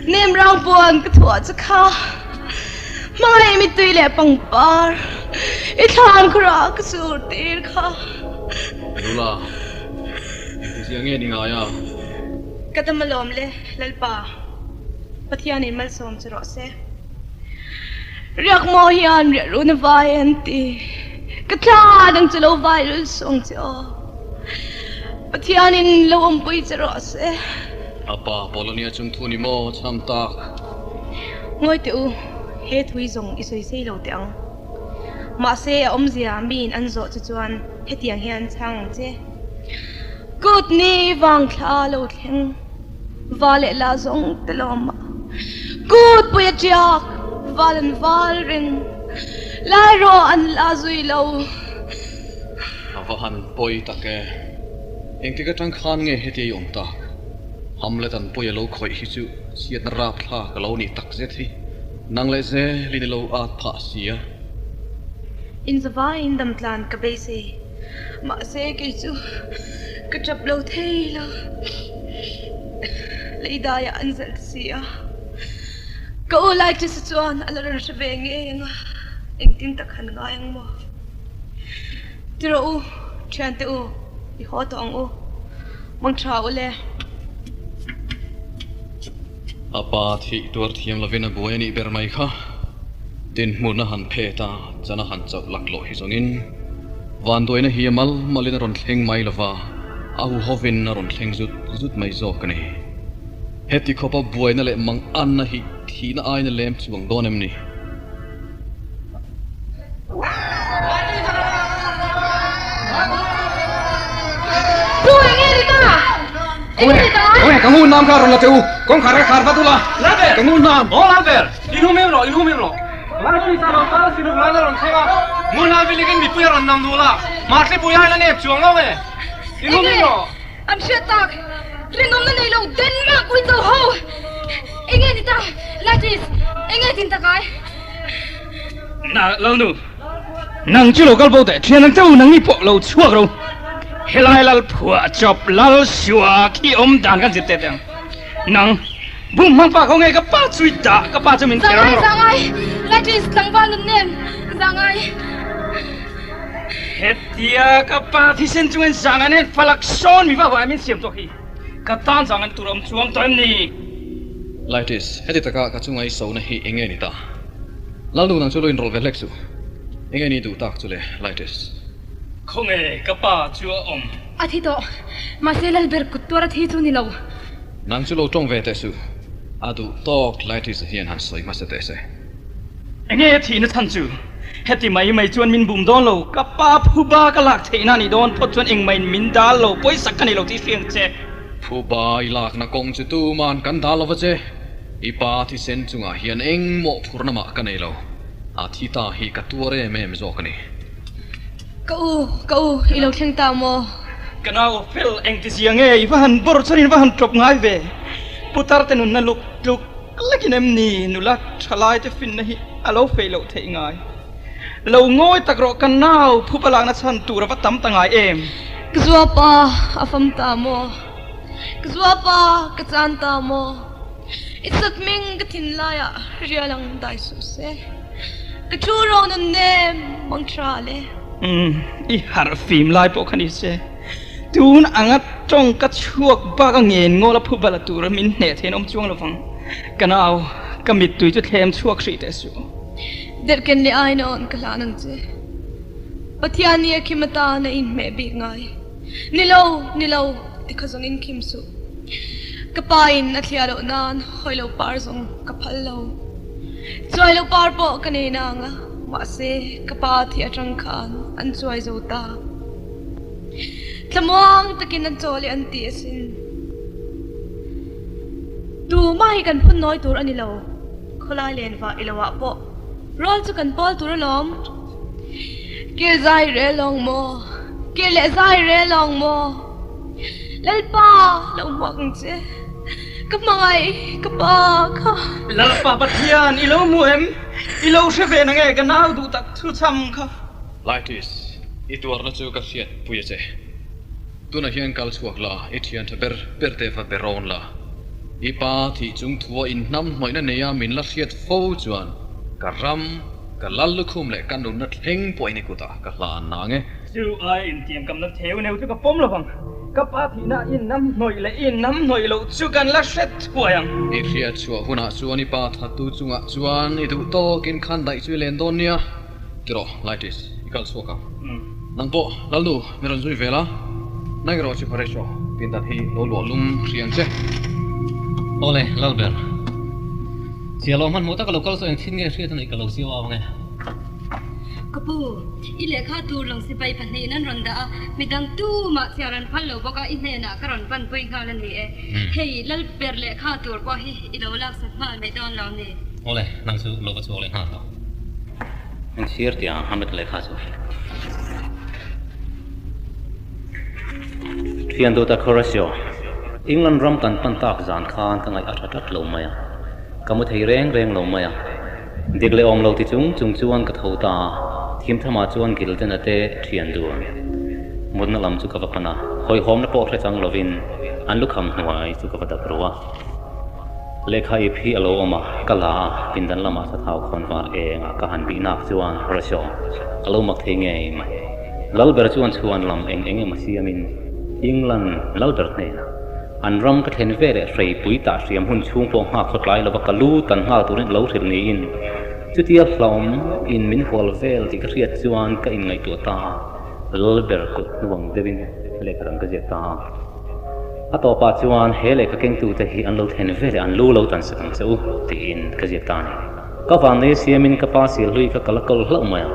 nem rang puan ka thuah che kha. Hmangaih mittui leh pangpar i thlan khawrah ka sur tir kha. Nula, engti zia nge ni ngai a? Ka dam alawm le, Lalpa. Pathianin malsawm che rawh se. Riak maw hian riah run a vai an ti. Ka thla dang chu lo vai lul sawng che aw. Pathianin lo awmpui che rawh se. A pa Polonia chung thu ni maw chham tak? Ngawi teh u, he thui zawng i sawi sei lo teh ang. Mahse a awmzia miin an zawh chu chuan hetiang hian chhang ang che. Kut ni vang thla lo thleng va leh la zawng te lawm a. Kut pui a tiak val an val reng lai rawh an la zui lo. A va han pawi tak e. Engtik atang khan nge heti i awm tak? Hamlet an pawi a lo khawih hi chu chhiatna rapthlak a lo nih tak zet hi. Nang leh zelin i lo at phah si a. Inzavaiin damtlan ka beisei. Mahse kei chu ka tap lo thei lo. Leidaiah an zalh si a. Ka u Laitisa chuan a la rawn hre ve ngei ang a, engtin tak han ngai ang maw? Ti rawh u, thiante u, i haw tawh ang u. Mang tha u le. A pa thih tuar thiam lovin a buai a nih ber mai kha. Dinhmun a han phet a, chan a han chauh laklawh hi zawngin vanduaina hi a mal malin a rawn thleng mai lova, a huhovin a rawn thleng zut zut mai zawk a ni. Heti khawpa buaina leh mang anna hi thihna aina lem chuang dawn em ni? Khawnge ka ngun nam kha rawn la teh u, kawngkhar ka khar vat ula, ka ngun nam. Aw Lalber, i hum em rawh, i hum em rawh. Laipui sa lo tal si ruk lan a rawn thleng a, ngun hal vilikin mipui a rawn nam dul a, mahse pui aiin a nep chuang lo e, i hum em rawh. An hriat tak, rinawmna nei lo Denmark uicho ho! Enge ni ta, Latis, enge tin takai? Na, Lalnu, nang chu lo kal bo teh, thian ang che u, nangni pawh lo chhuak ro. Helai lal phuah chawp lal sua khi awm dan kan zir teh teh ang. Nang, bum hmang pa kho nge ka pa chu i dah, ka pa chu min kher ang rawh. Zangai, zangai, Latis, tlangval nun nen, zangai. Hetia ka pa thisen chungin zangai nen falak sawn mi va vai min siam tawh hi. Ka tan zang an tur awm chuang tawh em ni? Laitis, heti taka ka chunga i sona hi enge ni ta? Lalnu nang chu lo inrawlh ve hlek suh. Enge ni duh tak chu le, Laitis? Khawnge ka pa chu a awm? A thi tawh. Mahse Lalber kut tuar a thi chu ni lo. Nang chu lo tawng ve teh suh. A duh tawk Laitis hian han sawi hmasa teh se. Enge a thihna chhan chu? Heti mai mai chuan min bum dawn lo, ka pa phuba ka lak theihna a nih dawn phawt chuan engmah in min dal lo, pawisak ka nei lo tih hriang che. Phuba i lakna kawng chu tuman kan dal lo va che, i pa thisen chungah hian engmawh phurna mah ka nei lo, a thi ta hi ka tuar em em zawk a ni. Ka u, ka u, i lo thleng ta maw? Ka nau fel engtizia nge i va han bawr chuan in va han tawp ngai ve, putar te nunna luk tluk. Lekin em ni nula thalai te finna hi a lo fei loh theih ngai? Lo ngawi tak rawh ka nau phup a lakna chhan tur a va tam ta ngai em? Ka zuapa a fam ta maw? Ka zuapa ka chan ta maw? I sakming ka thinlaiah rial ang dai suh se. Ka thu rawh nun nem mang tha le. Umm, i harh fim lai pawh kha ni se. Tun anga tawng ka chhuak bak a ngen ngawl a phu bala tur a min hneh thein awm chuang lovang. Ka nau, ka mittui chu thlem chhuak hrih teh suh. Derhken leh aina awn ka hlan ang che. Pathian nih a khim atan a inhmeh bik ngai. Ni lo, ni lo, ti kha zawng in khim suh. Ka pa in a thliah loh nan hawi lo par zawng ka phal lo. Chuai lo par pawh ka nei nang a, mahse ka pa thi atang khan an chuai zo ta. Thlamuang takin an chaw leh an ti asin. Tumah hi kan phun nawi tur a ni lo, khawlai len vah i loah pawh rual chu kan pawl tur alawm. Kir zai rel lawng maw? Kir leh zai rel lawng maw? Lalpa lo hmuak ang che, ka hmangaih ka pa kha. Lalpa Pathian i lo hmu em? I lo hre ve nange ka nau duh tak thu cham kha. Laitis, i tuarna chu ka hriat pui a che. Tunah hian kal chhuak la, i thian tha ber ber te va be rawn la. I pa thih chung thua inhnam hnawihna neia min la hriat fo chuan ka ram, ka lal lukhum leh ka nunna thleng pawhin i kutah ka hlan nang e. Chu ai intiamkamna theu neu chu ka pawm lovang. Ka pa thihna inhnam hnawih leh inhnam hnawih loh chu kan la hret thuai ang. I hriat chhuah hunah chuan i pa thattu chungah chuan i duh tawkin khan daih chu i len dawn nia. Ti rawh, Laitis, i kal chhuak ang. Nang pawh, Lalnu, mi rawn zui vel a, nang erawh chu Horatio, pindan hi lo luah lum hri ang che. Awle, Lalber. Chhia lo hmanhmawh taka lo kal saw eng thin nge hriat a neih ka lo siau au ang e. Ka pu, i lehkha tur lawng sipai pahnihin an rawn dah a, midang tumah chhiar an phal lo bawk a, i hnenah ka rawn panpui nghal a ni e. Hei, Lalber lehkha tur pawh hi i lo laksak nghal mai dawn lo ni. Awle, nang chu lo va chhuak leh nghal lo. Min chhir tih ang Hamlet lehkha chu. Thian duhtak Horatio, England ram kan pan tak zan khan ka ngaih a tha tlat lo mai a, ka mu thei reng reng lo mai a. Dik leh awm lo ti chung chung chuan ka tho ta a, thimthamah chuan Gilden-a te thian dun mutna lam chu ka va pan a, hawihhawmna pawh hre chang lovin an lukham hnuai chu ka va dap ru a. Lehkha ip hi a lo awm a, ka la a, pindan lamah sathau khawn var engah ka han bih nak chuan Horatio a lo mak thei ngei mai. Lalber chuan chhuan lam eng eng emaw siamin England Lalber hnenah an ram ka thlen ve leh hreipui tah hriam hun chhung pawh nghak khaw tlai lova ka lu tan nghal turin a lo hrilh niin chutia hlawm in min hual vel tih ka hriat chuan ka inngaihtuah ta a, Lalber kut hnuang deuhin lehkha dang ka ziak ta a. A tawpah chuan he lehkha kengtute hi an lo thlen ve leh an lu lo tan sak ang che u tiin ka ziak ta a ni. Ka vannei siamin ka pa sil hlui kha ka la kawl hlauh mai a,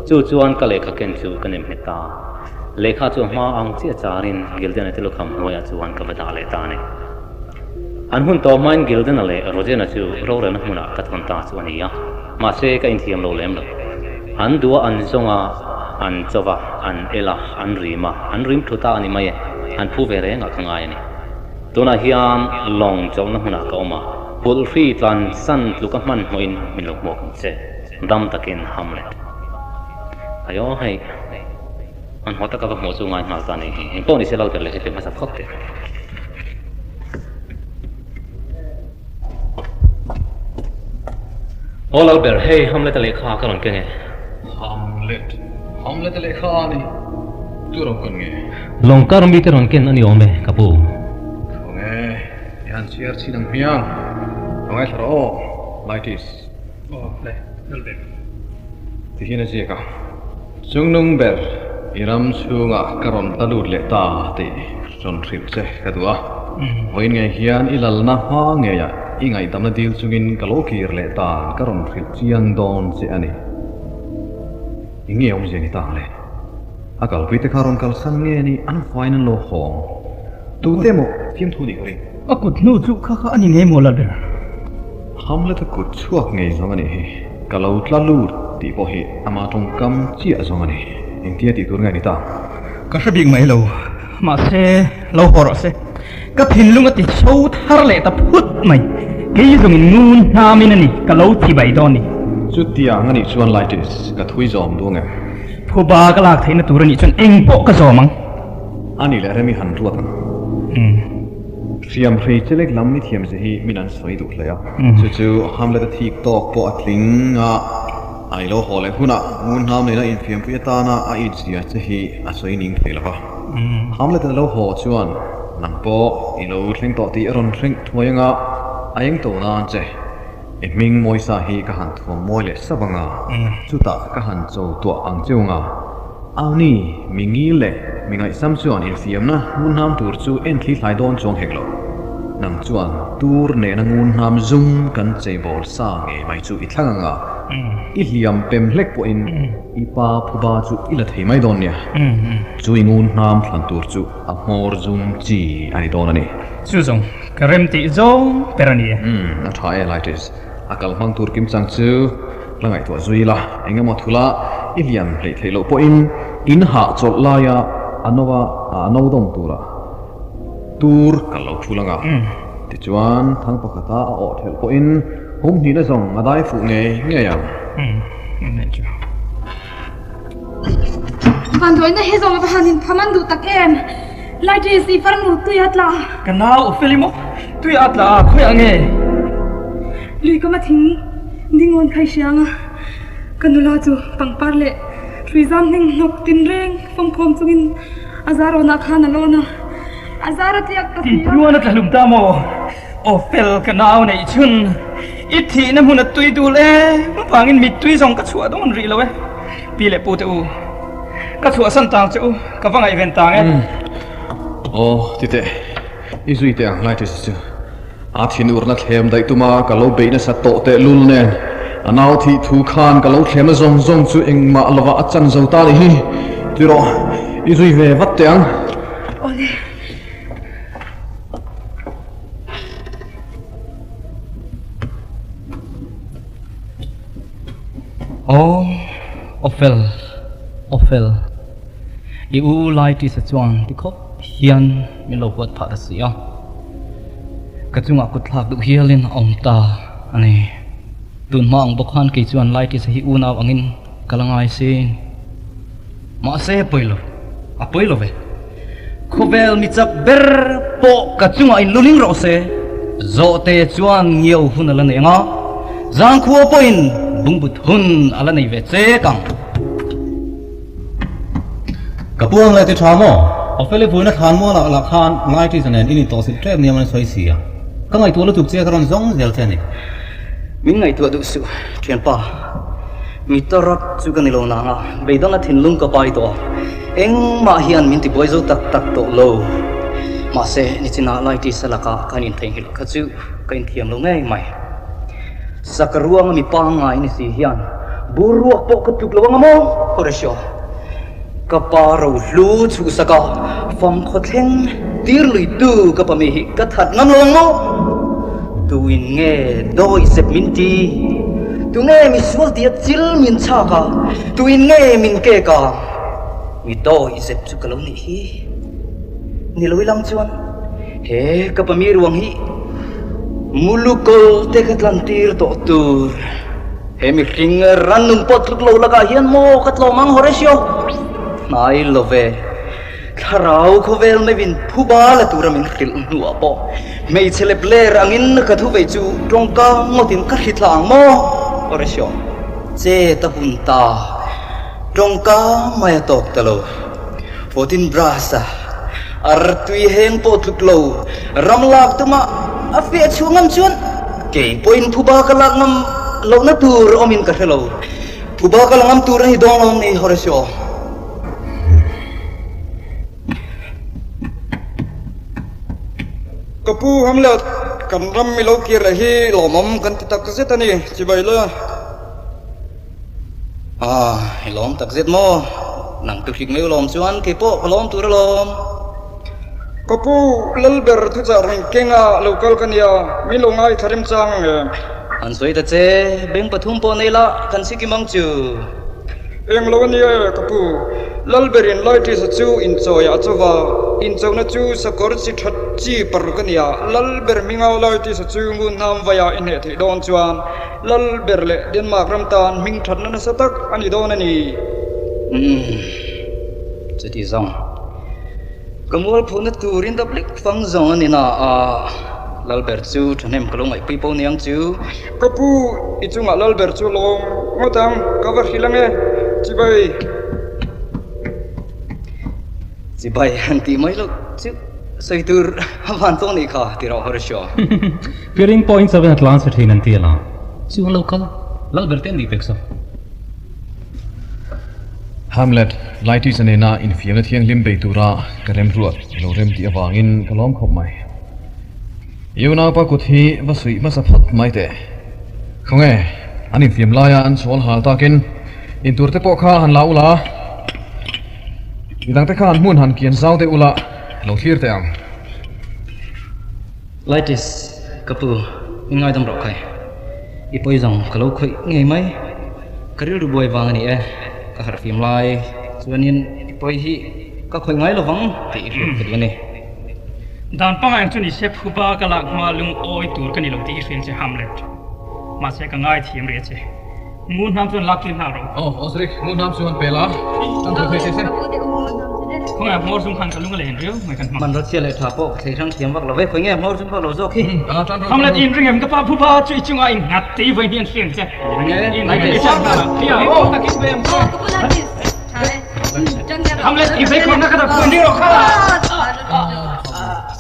chu chuan ka lehkha ken chu ka nem nghet ta a. Lehkha chu a hma ang chiah charin Gildena te lukham hnuaiah chuan ka va dah leh ta a ni. An hun tawh hmain Gildena leh Rogena chu rorelna hmunah ka thawn ta chu a ni a, mahse ka inthiam lo lem lo. An duh a an zawng a, an cho va, an el a, an rim a, an rim thu ta a ni mai e, an phu ve rengah ka ngai a ni. Tunah hian lawng chawlhna hmunah ka awm a. Pulhri tlan san tluk a hman hmawhin min lo hmuak ang che, dam takin Hamlet. Ayo hei, an haw taka va hmuh chu ngai nghal ta ni hi, engpawh ni se Lalber leh hi pe hmasa phawt teh. Aw Lalber, hei Hamlet-a lehkha ka rawn keng e. Hamlet, Hamlet-a lehkha a ni, tu rawn ken nge? Lawngkar mite rawn ken a ni awm e, ka pu. Thawng e. I han chhiar chhin ang hmiang. Ka ngaithla rawh aw, Laitis. Aw, le, lal ber. Ti hian a ziak a, Chungnung ber, i ram chhungah ka rawn tla lut leh ta tih rawn hrilh che ka duh a. Vawiin ngei hian i lalna hma ngeiah i ngaihdamna dil chungin ka lo kir leh tan ka rawn hrilh chiang dawn che a ni. I nge awmzia ni ta ang le? A kalpui te kha rawn kalsan nge ni an faiin an lo hawng. Tute maw fiamthu nih ka ring. A kut hnu chu kha kha a ni ngei maw Lalber? Hamlet a kut chhuak ngei zawng a nih hi. Ka lo tla lut tih pawh hi ama tawngkam chiah zawng a ni. Engtia tih tur nge ni ta? Ka hre bik mai lo. Mahse, lo haw rawh se. Ka thinlung a ti chho thar leh ta phut mai. Kei zawngin ngun hnamin a ni, ka lo thi bai dawn ni. Chutiang a nih chuan Laitis, ka thui zawm duang em? Phuba ka lak theihna tur a nih chuan eng pawh ka zawm ang. A nih leh rem i han ruat ang. Hriam hrei chelek lam i thiam ze hi min an sawi duh hle a. Chu chu Hamlet a thik tawk pawh a tling a, a i lo haw leh hunah ngun hnam nena infiampui atana a it zia che hi a sawi ning thei lo va. Hamlet a lo haw chuan nang pawh i lo thleng tawh tih a rawn thleng thuai anga a eng to nan che. I hming Mawisa hi ka han thuam mawi leh sap anga, chutah ka han cho tuah ang cheu anga, Auni, mi ngil leh mi ngaihsam chuan infiamna ngun hnam tur chu en thli thlai dawn chuang hek lo. Nang chuan tur nena ngun hnam zum kan cheibawl sa ngei mai chu i thlang anga, i hliam pem hlek pawhin i pa phuba chu i la thei mai dawn nia. Chu i ngun hnam thlan tur chu a hmawr zum chi a ni dawn a ni. Chu zawng ka rem tih zawng ber a ni e. Umm, a tha e Laitis. A kal hmang tur kim chang chu la ngaihtuah zui la, eng emaw thula i lian hleih theih loh pawhin in hah chawlh laia a no a, a no dawm tura tur ka lo phul ang a. Tichuan, thang pakhata a awh thelh pawhin hum hnihna zawng a dai fuh ngei ngei ang. Umm, nei chu. Vanduaina hi zawng va han inpham an duh tak em? Laiṭi si farnu tui a tla. Ka nau a fel i maw? Tui a tla a, khawiah nge? Lui kam a thing dingawn khai hriang a, ka nula chu pangpar leh hrui zam hning hnawk tinreng fawmkhawm chungin a zar awnah khan a lawn a, a zar a tliak ta si a. Tihnuan a tla hlum ta maw? Aw fel ka nau neih chhun, i thihna hmun a tui dul em vangin mittui zawng ka chhuah dawn rih lo e. Pi leh pu te u, ka chhuahsan tang che u, ka va ngaihven tang e. Aw, ti teh, i zui teh ang lai tih si chu. A thinurna thlem daih tuma ka lo beih nasa tawh tehlul nen, a nau thih thu khan ka lo thlemna zawng zawng chu engmah lovah a chan zo ta ni hi. Ti rawh, i zui ve vat teh ang. Awle. Aw, Awfel, Awfel, i u Laitisa chuan ti khawp hian min lo huat phah ta si a. Ka chungah kut thlak duh hialin a awm ta a ni. Tun hma ang bawk khan kei chuan Laitisa hi unau angin ka la ngai sin. Mahse a pawi lo, a pawi lo ve. Khawvel mi chak ber pawh ka chungah in luling rawh se. Zawhte chuan ngiau hun a la nei ang a, zangkhua pawhin bungbut hun a la nei ve chek ang. Ka pu ang leh ti tha maw? Opheli vuina thlan mual ah lah khan Laitisa nen in intawh silh tep nia man sawi si a. Ka ngaihtuah lutuk che ka rawn zawng zel che a ni. Min ngaihtuah duh suh, thianpa. Mi tarat chu ka ni lo nang a, beidawna thinlung ka pai tawh a, engmah hian min tibuai zo tak tak tawh lo. Mahse, nichinah Laitisa lakah kan intheihnghilh kha chu ka inthiam lo ngei mai. Saka ruanga mi pangngai ni si hian bur ruak pawh ka tluk lo anga maw? Horatio, ka pa ro hlu chhuhsak a, fam khawthleng tir lui tu ka pa mi hi ka that ngam lo ang maw? Tuin nge dawi zep min ti? Tu nge mi sual tia chil min chhak a? Tuin nge min kek a? Mi dawi zep chu ka lo nih hi. Ni lo ilang chuan he ka pa mi ruang hi Mulukol te ka tlan tir tawh tur. He mihring rannung pawh tluk lo lakah hian maw ka tlawm ang Horatio? Hnai lo ve. Thlarau khawvel meuhin phuba la tura min hrilh hnuah pawh hmeichhe lep ler angin ka thu vei chu tawngka ngawtin ka hri thla ang maw Horatio? Che ta hun ta. Tawngka mai a tawk ta lo. 14 brass a artui heng pawh tluk lo ram lak tuma a fiah chhuah ngam chuan kei pawhin phuba ka lak ngam lohna tur awmin ka hre lo. Phuba ka la ngam tur a ni dawn lo ni Horatio. Ka pu Hamlet, kan ram i lo kir leh hi lawmawm kan ti tak zet a ni, chibai le. Ah, i lawm tak zet maw? Nang tu hrik mai u lawm chuan kei pawh ka lawm tur alawm. Ka pu, Lalber thuchah rawn kenga lo kal ka nia, min lo ngaithla remchang ang em? Han sawi ta che, beng pathum pawh nei la, kan si kim ang chu. Eng lo a nia e, ka pu. Lalberin Laitisa chu inchawiah a chauva, inchawhna chu sakawr chi that chi paruk a nia. Lalber hminga Laitisa chu ngun hnam vaia i hneh theih dawn chuan Lal ber leh Denmark ram tan hming thatna nasa tak a ni dawn a ni. Umm, chuti zawng. Ka mualphuhna turin dap lek fang zawng a ni na a, Lal ber chu thahnem ka lo ngaihpui pawh niang chu. Ka pu, i chungah Lal ber chu lawm ngawt ang, ka va hrilh ang e, chibai. Chibai han tih mai loh chu sawi tur a van tawh nih kha ti rawh Horatio. Piring pawhin chawen a tlan chhe thin an ti a la. Chu an lo kal lal ber te an nih pek saw. Hamlet, Laitisa nena infiamna thianghlim bei tura ka remruat i lo rem tih avangin ka lawm khawp mai. I unaupa kut hi va suih hmasa phawt mai teh. Khawnge, an infiam laia an chhawl hal takin intur te pawh kha han la ula, midangte khan hmun han kian zau deuh ula lo thlir teh ang. Laitis, ka pu, i ngaidam rawh khai. I pawi zawng ka lo khawih ngei mai. Ka rilru buai vang a ni e, ka harhfim lai chuanin i pawi hi ka khawih ngai lovang tih i hriat ka duh a ni. Dan pangai ang chu ni se phuba ka lak hma lungawi tur ka ni lo tih i hriat che Hamlet. Mahse ka ngaithiam rih a che. Ngun hnam chuan lak tir nghal rawh. Aw, Osric, ngun hnam chuan pe la, kan thawk thei che se. Khawngaih hmawr zum khan ka lung a len riau mai kan hmang. Hmanraw chhia leh tha pawh ka thlei hrang thiam vak lo ve, khawi nge hmawr zum vak lo zawk hi. Hamlet in ring em ka pa phuba chu i chungah in nghat tih vawi hnian hriang che. In ring em Hamlet i vei khawrna ka dah phuan ding rawh kha.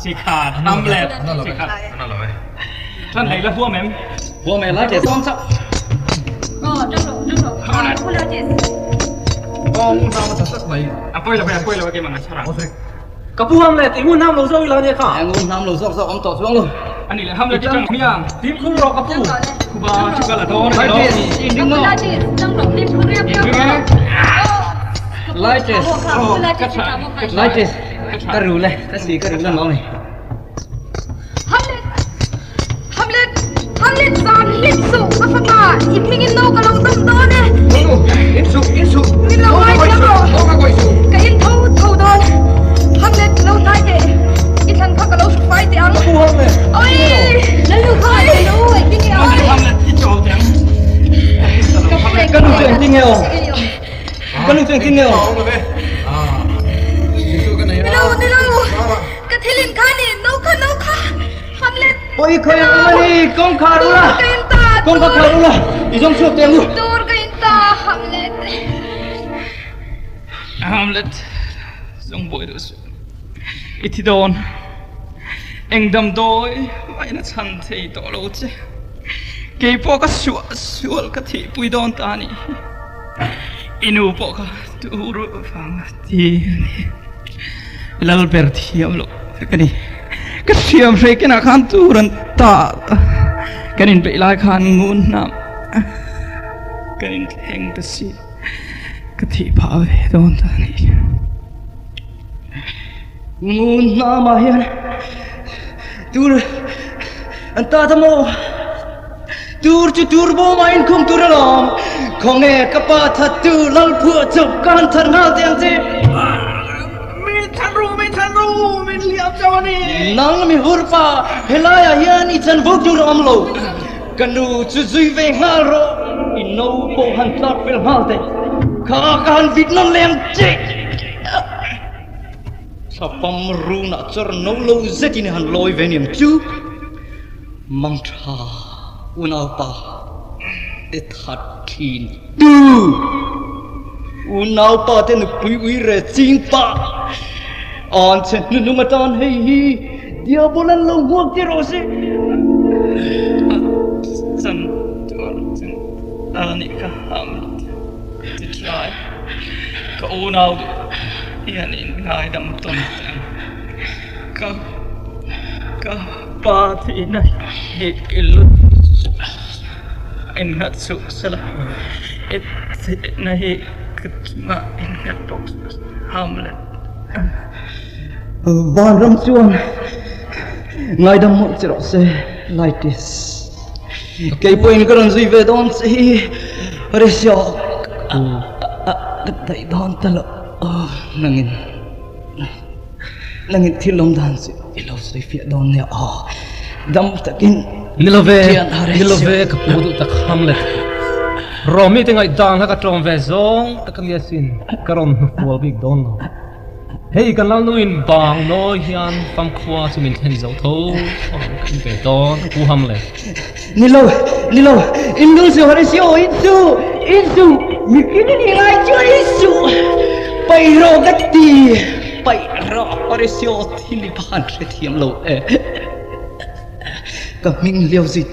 Sikhat Hamlet sikhat. Than hlei la huam em? Huam e lai teh zawng chauh. A pawi lo ve, a pawi lo ve keimah ngai chhar ang. Ka pu Hamlet, i ngun hnam lo zawk i la nia kha. Ngun hnam lo zawk zawk awm tawh chuang lo. Ani leh Hamlet i tang hmiang. Fimkhur rawh ka pu. Khuba chu ka la dawn a ni lo. Ka pu Latis, tang rawh fimkhur riap riap rawh. Latis, ka tha. Latis, ka rul e, ka si ka rul a maw ni. Hamlet! Hamlet! Hamlet zan hlim suh ka fapa, i hmingin no ka lo dawm dawn e. Nu, in suh, in suh. Min lo ngai thiam rawh. Ka in tho tho dawn. Hamlet, lo hnai teh. I thlan kha ka lo hru fai teh ang. Pu Hamlet! Oi! Lalnu kha i lo engtin nge awm? Hamlet, i chawl teh ang. Ka nu chu engtin nge awm? Ka nu chu engtin nge awm? Ni lo, ni lo. Ka thil in kha ni, no kha, no kha. Hamlet! Pawi khawi ang awm a ni, kawngkhar ula! Tur ka in ta, tur! Kawngka khar ula, i zawng chhuak teh ang u! Tur ka in ta, Hamlet! Hamlet, zawng buai duh suh. I thi dawn. Eng damdawi mahin a chhan thei tawh lo che. Kei pawh ka suah sual ka thihpui dawn ta a nih hi. I nu pawh kha tur vang a ti a ni. Lal ber thiam loh vek a ni. Ka hriam hrei kenah khan tur an ta a, kan inbeih lai khan ngun hnam kan inthleng ta si. Ka thih phah ve dawn ta a ni. Ngun hnamah hian tur an ta ta maw? Tur chu tur bawmah inkhung tur alawm. Khawnge ka pa thattu Lalphuah chu ka han that nghal teh ang che. Min chhan ru, min chhan ru, min hliam chauh a ni. Nang mi hur pa, helaiah hian i chan vuk tur a awm lo. Ka nu chu zui ve nghal rawh, i no pawh han tlak fel nghal teh. Kha ka han vit nawn leh ang che. Thlapam runah chawr no lo zetin i han lawi ve niang chu. Mangtha unaupa te that thin tu unaupa te nupui ui re ching pa an che hnuhnung atan hei hi diabol an lo hmuak ti rawh se. Chan tur chin a nih kha Hamlet ti thlai ka unau duh hian in ngaidam tawn teh ang ka ka Pa thihna hi i lut innghat suh sela, i thihna hi ka chungah innghat bawk suh Hamlet. Vanram chuan ngaidam mawlh che rawh se, Laitis. Kei pawhin ka rawn zui ve dawn che hi, Horatio, ka daih dawn ta lo nangin. Nangin thil awm dan chu i lo sawi fiah dawn nia aw. Dam takin Ni lo ve, thian a ni lo rel ve ka pu duh tak Hamlet. Rawmi te ngaihdan kha ka tlawm ve zawng tak a nia sin, ka rawn hnufual bik dawn lo. Hei kan lalnuin bang nawi hian famkhua chu min thlen zo tho ang ka in ve dawn ka pu Hamlet. Ni lo, ni lo, in lu su Horatio, in su, in su, mihring in i ngai chuan in su, paih rawh ka ti, paih rawh Horatio thil i van hrethiam lo e, ka hming liau zui,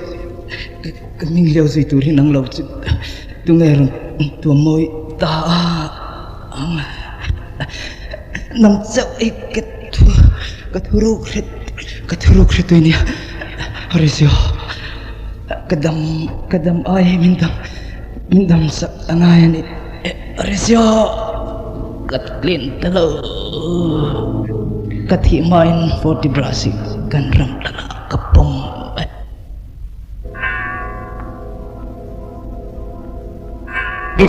ka hming liau zui tur hi nang lo chu tunge rawn tuam mawi ta ang, nang chauh hi ka thu, ka thuruk hret, ka thuruk hretui nia. Horatio, ka dam, ka dam ai hi min dam, min dam sak a ngai a ni. Horatio, ka tlin ta lo. Ka thih hmain Fortibras hi kan ram lakah ka pawm e.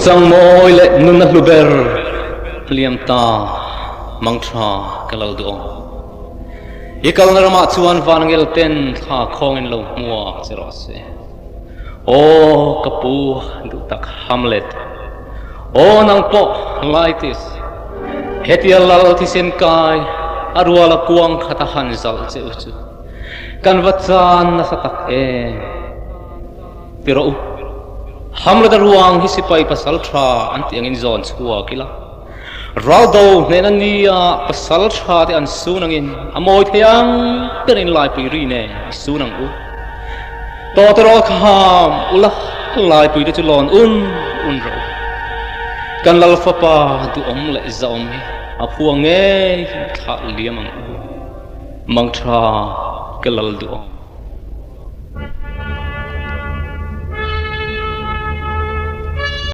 Changmawi leh nuna hlu ber hliam ta mangtha ka lo duh awm. I kalna ramah chuan vanngel ten thla khawngin lo hmuak che rawh se. Aw ka pu duh tak Hamlet, aw nang pawh Laetis, hetia lal thisen kai a ruala kuang khat a han zalh che u chu kan va chan nasa tak em? Ti rawh u, Hamlet a ruang hi sipai pasal tha an tih angin zawn chhuak ila. Raldo hnehna nia pasal tha te an sun angin a mawi thei ang berin laipui ri nen i sun ang u. Tawte rawh kha ham ula laipui te chu lawn un un rawh u. Kan lal fapa duhawm leh zahawm hi a phua ngei hi thlah liam ang u. Mangtha ka lal duhawm.